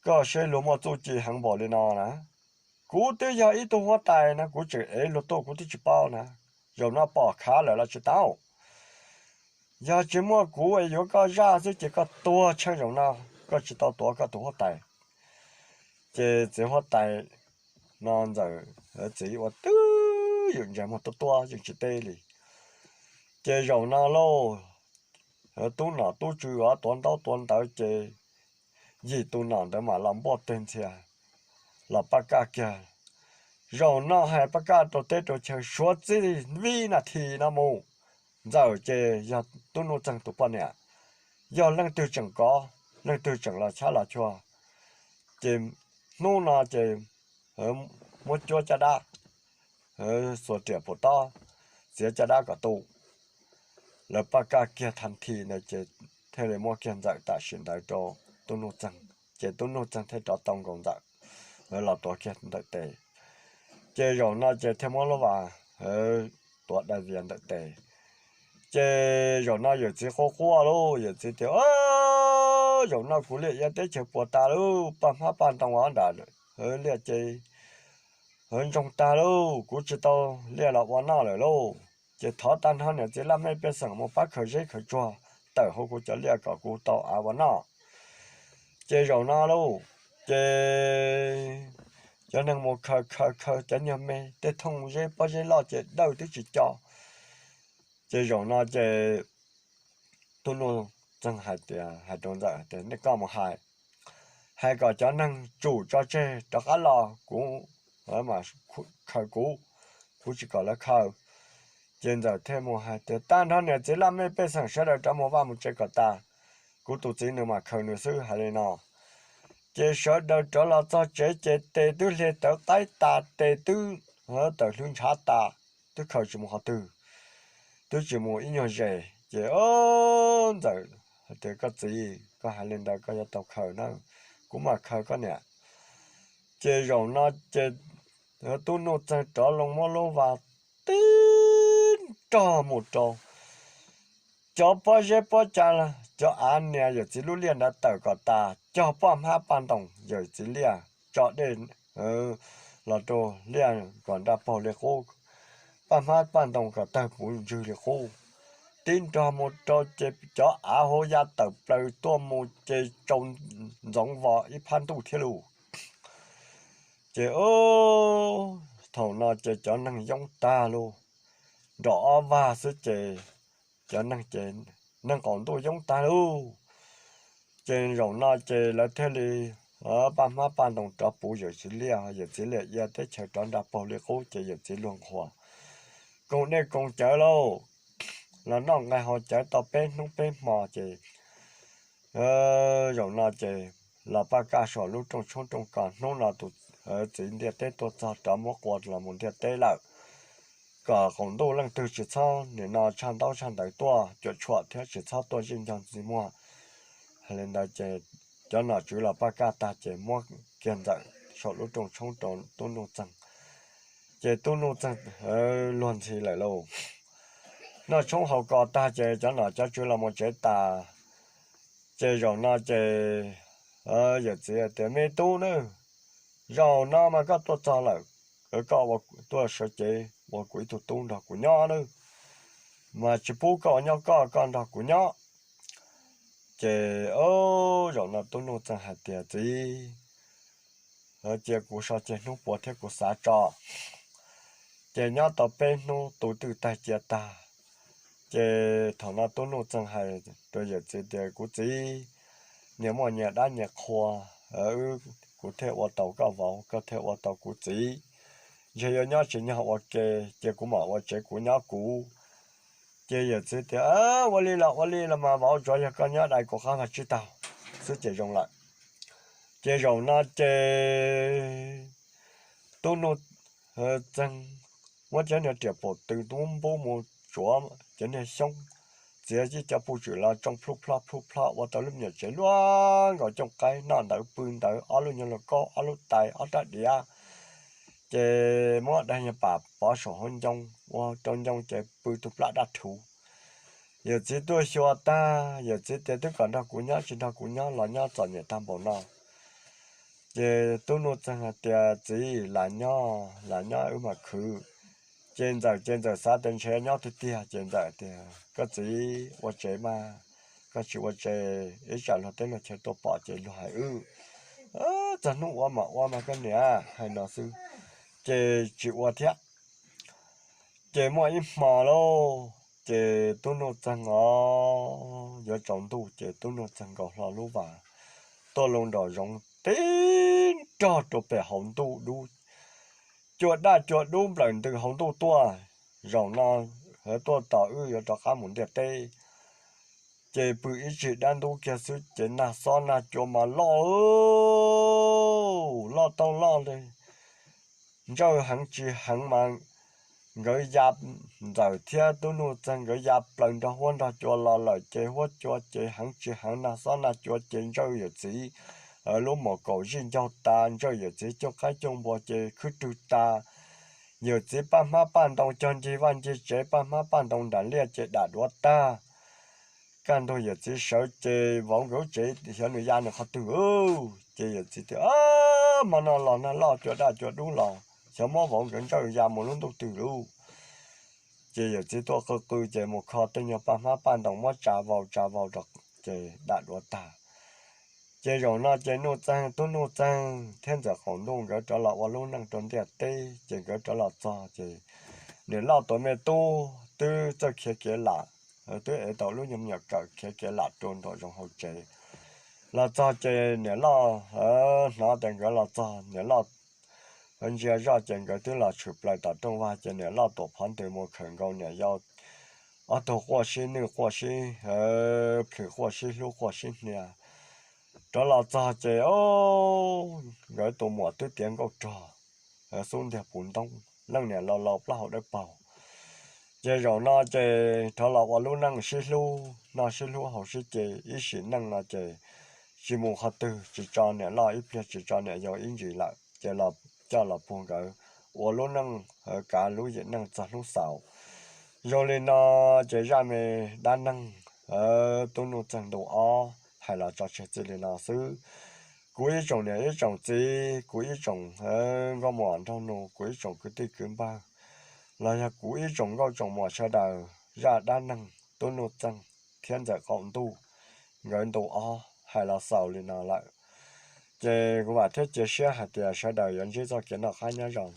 Koj saib luag muaj txuj ci heev npaum li no na. Kuv twb yog ib tug huab tais na, kuv tseem ev luag tuaj kuv twb tsis paub na. Zaum no pom khav lawm los tsis tau. Yog tsis muaj kuv es yuav koj zaj xwb ces koj tuag tsheej zaum no, koj tsis tau tuav koj tus huab tais. Ces txiv huab tais no Ntxawm txiv ua twb ywm ntsej muag tuab tuab yeej tsis teb li. Ces zaum no lauj, tub nom tub tswv tuav ntaub tuav ntawv ces yim tus nom ntawd mam los npuaj teg ntxhias los paj kaj kiag. Zaum no hais paj kaj rau teb rau chaw suav txij vib nas this no mus, Ntxawm ces yog Tub Nuj Txeeg tus poj niam, yog leej twg tseem kov, leej twg tseem los chab los chua, ces hnub no ces muab cuab caj dab, xuas riam pus tob, txiav caj dab kom tu. Lawv paj kaj kiag thas this ntawd ces thiaj li muab kiag Ntxawm tam sim ntawd rau Tub Nuj Txeeg, ces Tub Nuj Txeeg thiaj rov tau nkaus Ntxawm los tuav kiag Ntxawm tes. Ces zaum no ces thiaj muab lub vas tuav dai vias Ntxawm tes. Ces zaum no yawm txiv quaj quaj lauj, yawm txiv tias, Zaum no kuv liaj ia teb chaws puas tas lauj, paj hmab paj ntoo nram liaj ces ntsoog tag lauj, kuv tsis tau liaj los ua noj lawm lauj. Ces thov tag nrho niam txiv laj mej pej xeem mus pab khaws zeb khaws tsuag tawm hauv kuv cov liaj kom kuv tau av ua noj. Ces zaum no lauj, ces cov neeg mus khaws khaws khaws cov nyuag me tej thooj zeb pob zeb loj ces dawj twb tsis co. Ces zaum no ces Tub Nuj Txeeg hais tias, hais rau Ntxawm tias, Nej koj mus hais, hais kom cov neeg tsum tso tseg rov qab los, kuv mam khaws kuv, kuv tsis kom lawv khaws. Ces Ntxawm thiaj mus hais tias, Tag nrho niam txiv laj mej pej xeem sawv daws rov mus vaj mus tsev kom tas, kuv tus txiv nws mam khaws nws xwb, hais li no. Ces sawv daws rov los txog tsev ces tes twb hle tawv qaib tas, tes twb tawm hlwv ntshav tas, twb khaws tsis mus qhov twg, twb tsis mus ib nyuag zes. Ces Ntxawm hais tias, Koj txiv, koj hais li ntawd koj yuav tau khaws na, kuv mam khaws koj niam. Ces zaum no ces Tub Nuj Txeeg rov loo muab lub vas tib nrog mus rau cov pob zeb pob ca, cov av nias yawm txiv lub liaj ntawd tawm kom tas, cog paj hmab paj ntoos yawm txiv liaj, tso dej los rau liaj kom nra paug li qub, paj hmab paj ntoos kom tawg puv ntswg li qub. Tib nrog mus rau ces cov av hauv ya tawm plaws tuaj mus ces tsau ntxoov vos ib phab ntuj thiab lauj. Ces thaum no ces cov neeg yoob tag lauj, nrom ob vag xwb ces cov neeg ces neeg qaum ntuj yoob tag lauj. Ces zaum no ces lawv thiaj li paj hmab paj ntoos rov puv yawm txiv liaj, yawm txiv liaj ia teb chaws rov nra paug li qub ces yawm txiv luag nqhuas koom dej koom cawv lauj, los noj nqaij haus cawv tau peb hnub peb hmo ces zaum no ces los paj kaj saum lub rooj tshoob rooj kos, hnub no tus txiv ntiaj teb tuaj txog rov muab qua los mus ntiaj teb lawm, kom qaum ntuj leej twg tsis txhob nim no tshaj ntaub tshaj ntawv tuaj cuam tshuam thiab tsis txhob tuaj zij nco ntxi muag. Hais li ntawd ces cov nom tswv los paj kaj tag ces muab kiag Ntxawm saum lub rooj tshoob rau Tub Nuj Txeeg. Ces Tub Nuj Txeeg luag ntxhi lawm lauj. Noj tshoob haus kos tag ces cov nom cov tswv los mus tsev tas. Ces zaum no ces yawm txiv tias, Me tub na, zaum no mas koj tuaj txog lawm, koj tuaj sawv cev ua kuv ib tug tub nrog kuv nyob na, mas tsis pub koj ua nyob koj, koj nrog kuv nyob. Ces zaum no Tub Nuj Txeeg hais tias, Txiv, cia kuv so ceg hnub puav thiab kuv xav tso. Ces nyob tau peb hnub tu twj tag cia tag, ces thaum no Tub Nuj Txeeg hais rau yawm txiv tias, Kuv txiv, nyias muaj nyias dab nyias qhua, kuv thiaj ua tau koj vauv, koj thiaj ua tau kuv txiv. Ntshe yuav nyob tsis nyog ua ke, cia kuv mam ua tsev kuv nyob kuv. Ces yawm txiv tias, Ua li los ua li los mas vauv, tsuav yog koj nyob dai kuv qab vag tsib taug xwb ces zoo lawm. Ces zaum no ces Tub Nuj Txeeg muab cov niag riam paum tw tub npub mus tsuav cov niag xyoob, txiav ib cov puj tswm los tsoo plhub plhob plhub plhob ua tau lub me nyuam tsev luaj nkaus cooj qaib, noj ntawd pw ntawd, ob lub nyuag lauj kaub, ob lub tais, ob rab diav. Ces muab daim nyuag pam pov saum hauv ncoo, ua rau ncoo ces pw tug plab dab rhuv. Yawm txiv tuaj xyuas tag, yawm txiv tias, Twb kom nrog kuv nyob, tsis nrog kuv nyob los nyob txom nyem tag npaum no. Ces Tub Nuj Txeeg hais tias, Txiv, lam nyob, lam nyob wb mam khwv. Ces Ntxawm, ces Ntxawm xav tias ntshe nyob tiag tiag, ces Ntxawm tias, Koj txiv, ua tsev mas, koj tsis ua tsev ib tsam luag teb luag chaw tuaj pom ces luag hais wb. Txog hnub ua mam ua mas koj niam, hais no xwb, ces tsis ua thiab. Ces muaj ib hmo lauj, ces Tub Nuj Txeeg os, yuav tsaus ntuj ces Tub Nuj Txeeg nkaus hlo lub vas tuaj loo nraum zoov tib nrog rau pem hauv ntuj dub, cua daj cua dub nplawm ntws hauv ntuj tuaj. Zaum no tuaj tos wb yuav rov qab mus ntiaj teb. Ces pw ib tsig dab ntub kiag xwb ces nag xob nag cua mas loj, loj tau loj li, ntsawj heev tsis heev mas nkawd ya, Ntxawm thiab Tub Nuj Txeeg nkawd ya plaws nrog huab nrog cua los lawm ces huab cua ces heev tsis heev, nag xob nag cua ces ntsawj yawm txiv lub mom kaum zij ncaug tas, ntsawj yawm txiv cooj qaib cooj npua ces khwb rwg tas. Yawm txiv paj hmab paj ntoo cog ncig vaj ncig tsev, paj hmab paj ntoo nram liaj ces dam duav tag. Kaj ntug yawm txiv sawv ces vauv nkawd lub tsev xyov nws ya nws qhov twg, ces yawm txiv tias, Hmo no los nag loj cua daj cua dub los xyov muab vauv nkawd ntsawj ya mus lub ntuj twg lauj. Ces yawm txiv tuaj qw qw ces mus kho tej nyuag paj hmab paj ntoo muab tsa vau tsa vau rau ces dam duav tag. Ces zaum no ces Nuj Txeeg, Tub Nuj Txeeg thiab Ntxawm Qaum Ntuj nkawd rov los ua lub neej rau ntiaj teb ces nkawd rov los txog ces niam loj tus me tub twb txawj khiav kev lam, twb ev tau lub nyuag me nyuam kawm khiav kev lam rau nraum zoov hauv tsev. Los txog ces niam loj hnov tias nkawd los txog, niam loj ntsia zoj ces nkawd twb los tshwm plaws tom rooj vag ces niam loj tuam phov ntws mus khawm nkaus niam yau ob tug quaj sib nwj quaj sib plhws quaj sib hlub quaj sib hnia. Rov los txog ces nkawd tus muam twb tiav nkauj rog xub ntiag puv ntoob, leej niam laus laus plaub hau dawb paug. Ces zaum no ces rov los ua lub neej sib hlub noj sib hlub haus sib ce ib sim neej no ces tsis mus qhov twg, tsis tso niam loj ib pliag, tsis tso niam yau ib ntsis lawm ces los coj los puag nkawd ua lub neej kav lub yim neej txog hnub xaus. Zoo li no ces zaj me dab neeg Tub Nuj Txeeg ntu ob hais los tso tseg txij li no xwb. Kuv ib tsoom niam ib tsoom txiv, kuv ib tsoom nkauj muam nraug nus, kuv ib tsoom kwv tij kwv npawg, los yog kuv ib tsoom nkauj tsoom muam sawv daws, zaj dab neeg Tub Nuj Txeeg thiab Ntxawm Qaum Ntuj nkawd ntu ob hais los xaus li no lawm. Ces kuv vam thiab cia siab hais tias sawv daws yuav ntsib txoj kev noj qab nyob zoo.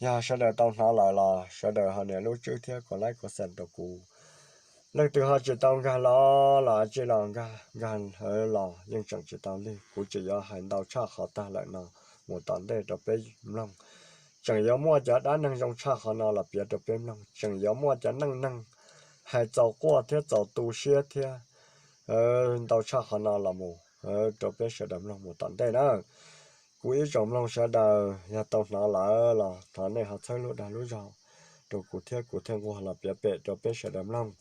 Yog sawv daws tau hnov lawm los sawv daws ho nias lub tswb thiab kuv like kuv share rau kuv. Leej twg ho tsis tau nkag los los tsis los nkag, nkag los yeej tseem tsis tau lig. Kuv tseem yuav hais ntau tshaj qhov tag lawm no mus tom ntej rau peb mloog. Tseem yuav muaj cov dab neeg zoo tshaj qhov no los piav rau peb mloog. Tseem yuav muaj cov neej neeg hais txaus quaj thiab txaus tu siab thiab ntau tshaj qhov no los mus rau peb sawv daws mloog mus tom ntej na. Kuv ib tsoom mloog sawv daws, yog tau hnov lawm los thov nej ho txhawb lub dag lub zog rau kuv thiab kuv thiaj nquag los piav pem rau peb sawv daws mloog.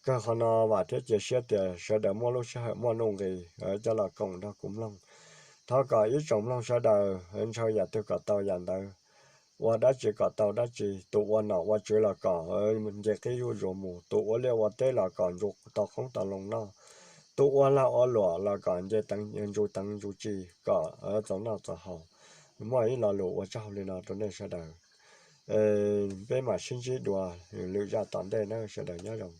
Kawg qhov no vam thiab cia siab tias sawv daws muaj lub sij hawm muaj nuj nqis coj los koom nrog kuv mloog. Thov kom ib tsoom mloog sawv daws ntshaw yam twg kom tau yam ntawd, ua dab tsi kom tau dab tsi. Tus ua nom ua tswv los kom nce qib zuj zus mus, tus ua liaj ua teb los kom ntsum tau qoob tau loo noj, tus ua lag ua luam los kom nce teev, ntsum teev ntsum tsi kom txaus noj txaus haus. Muaj ib lo lus ua tsaug li no rau nej sawv daws. Peb mam sib ntsib dua lwm zaj tom ntej na, sawv daws nyob zoo.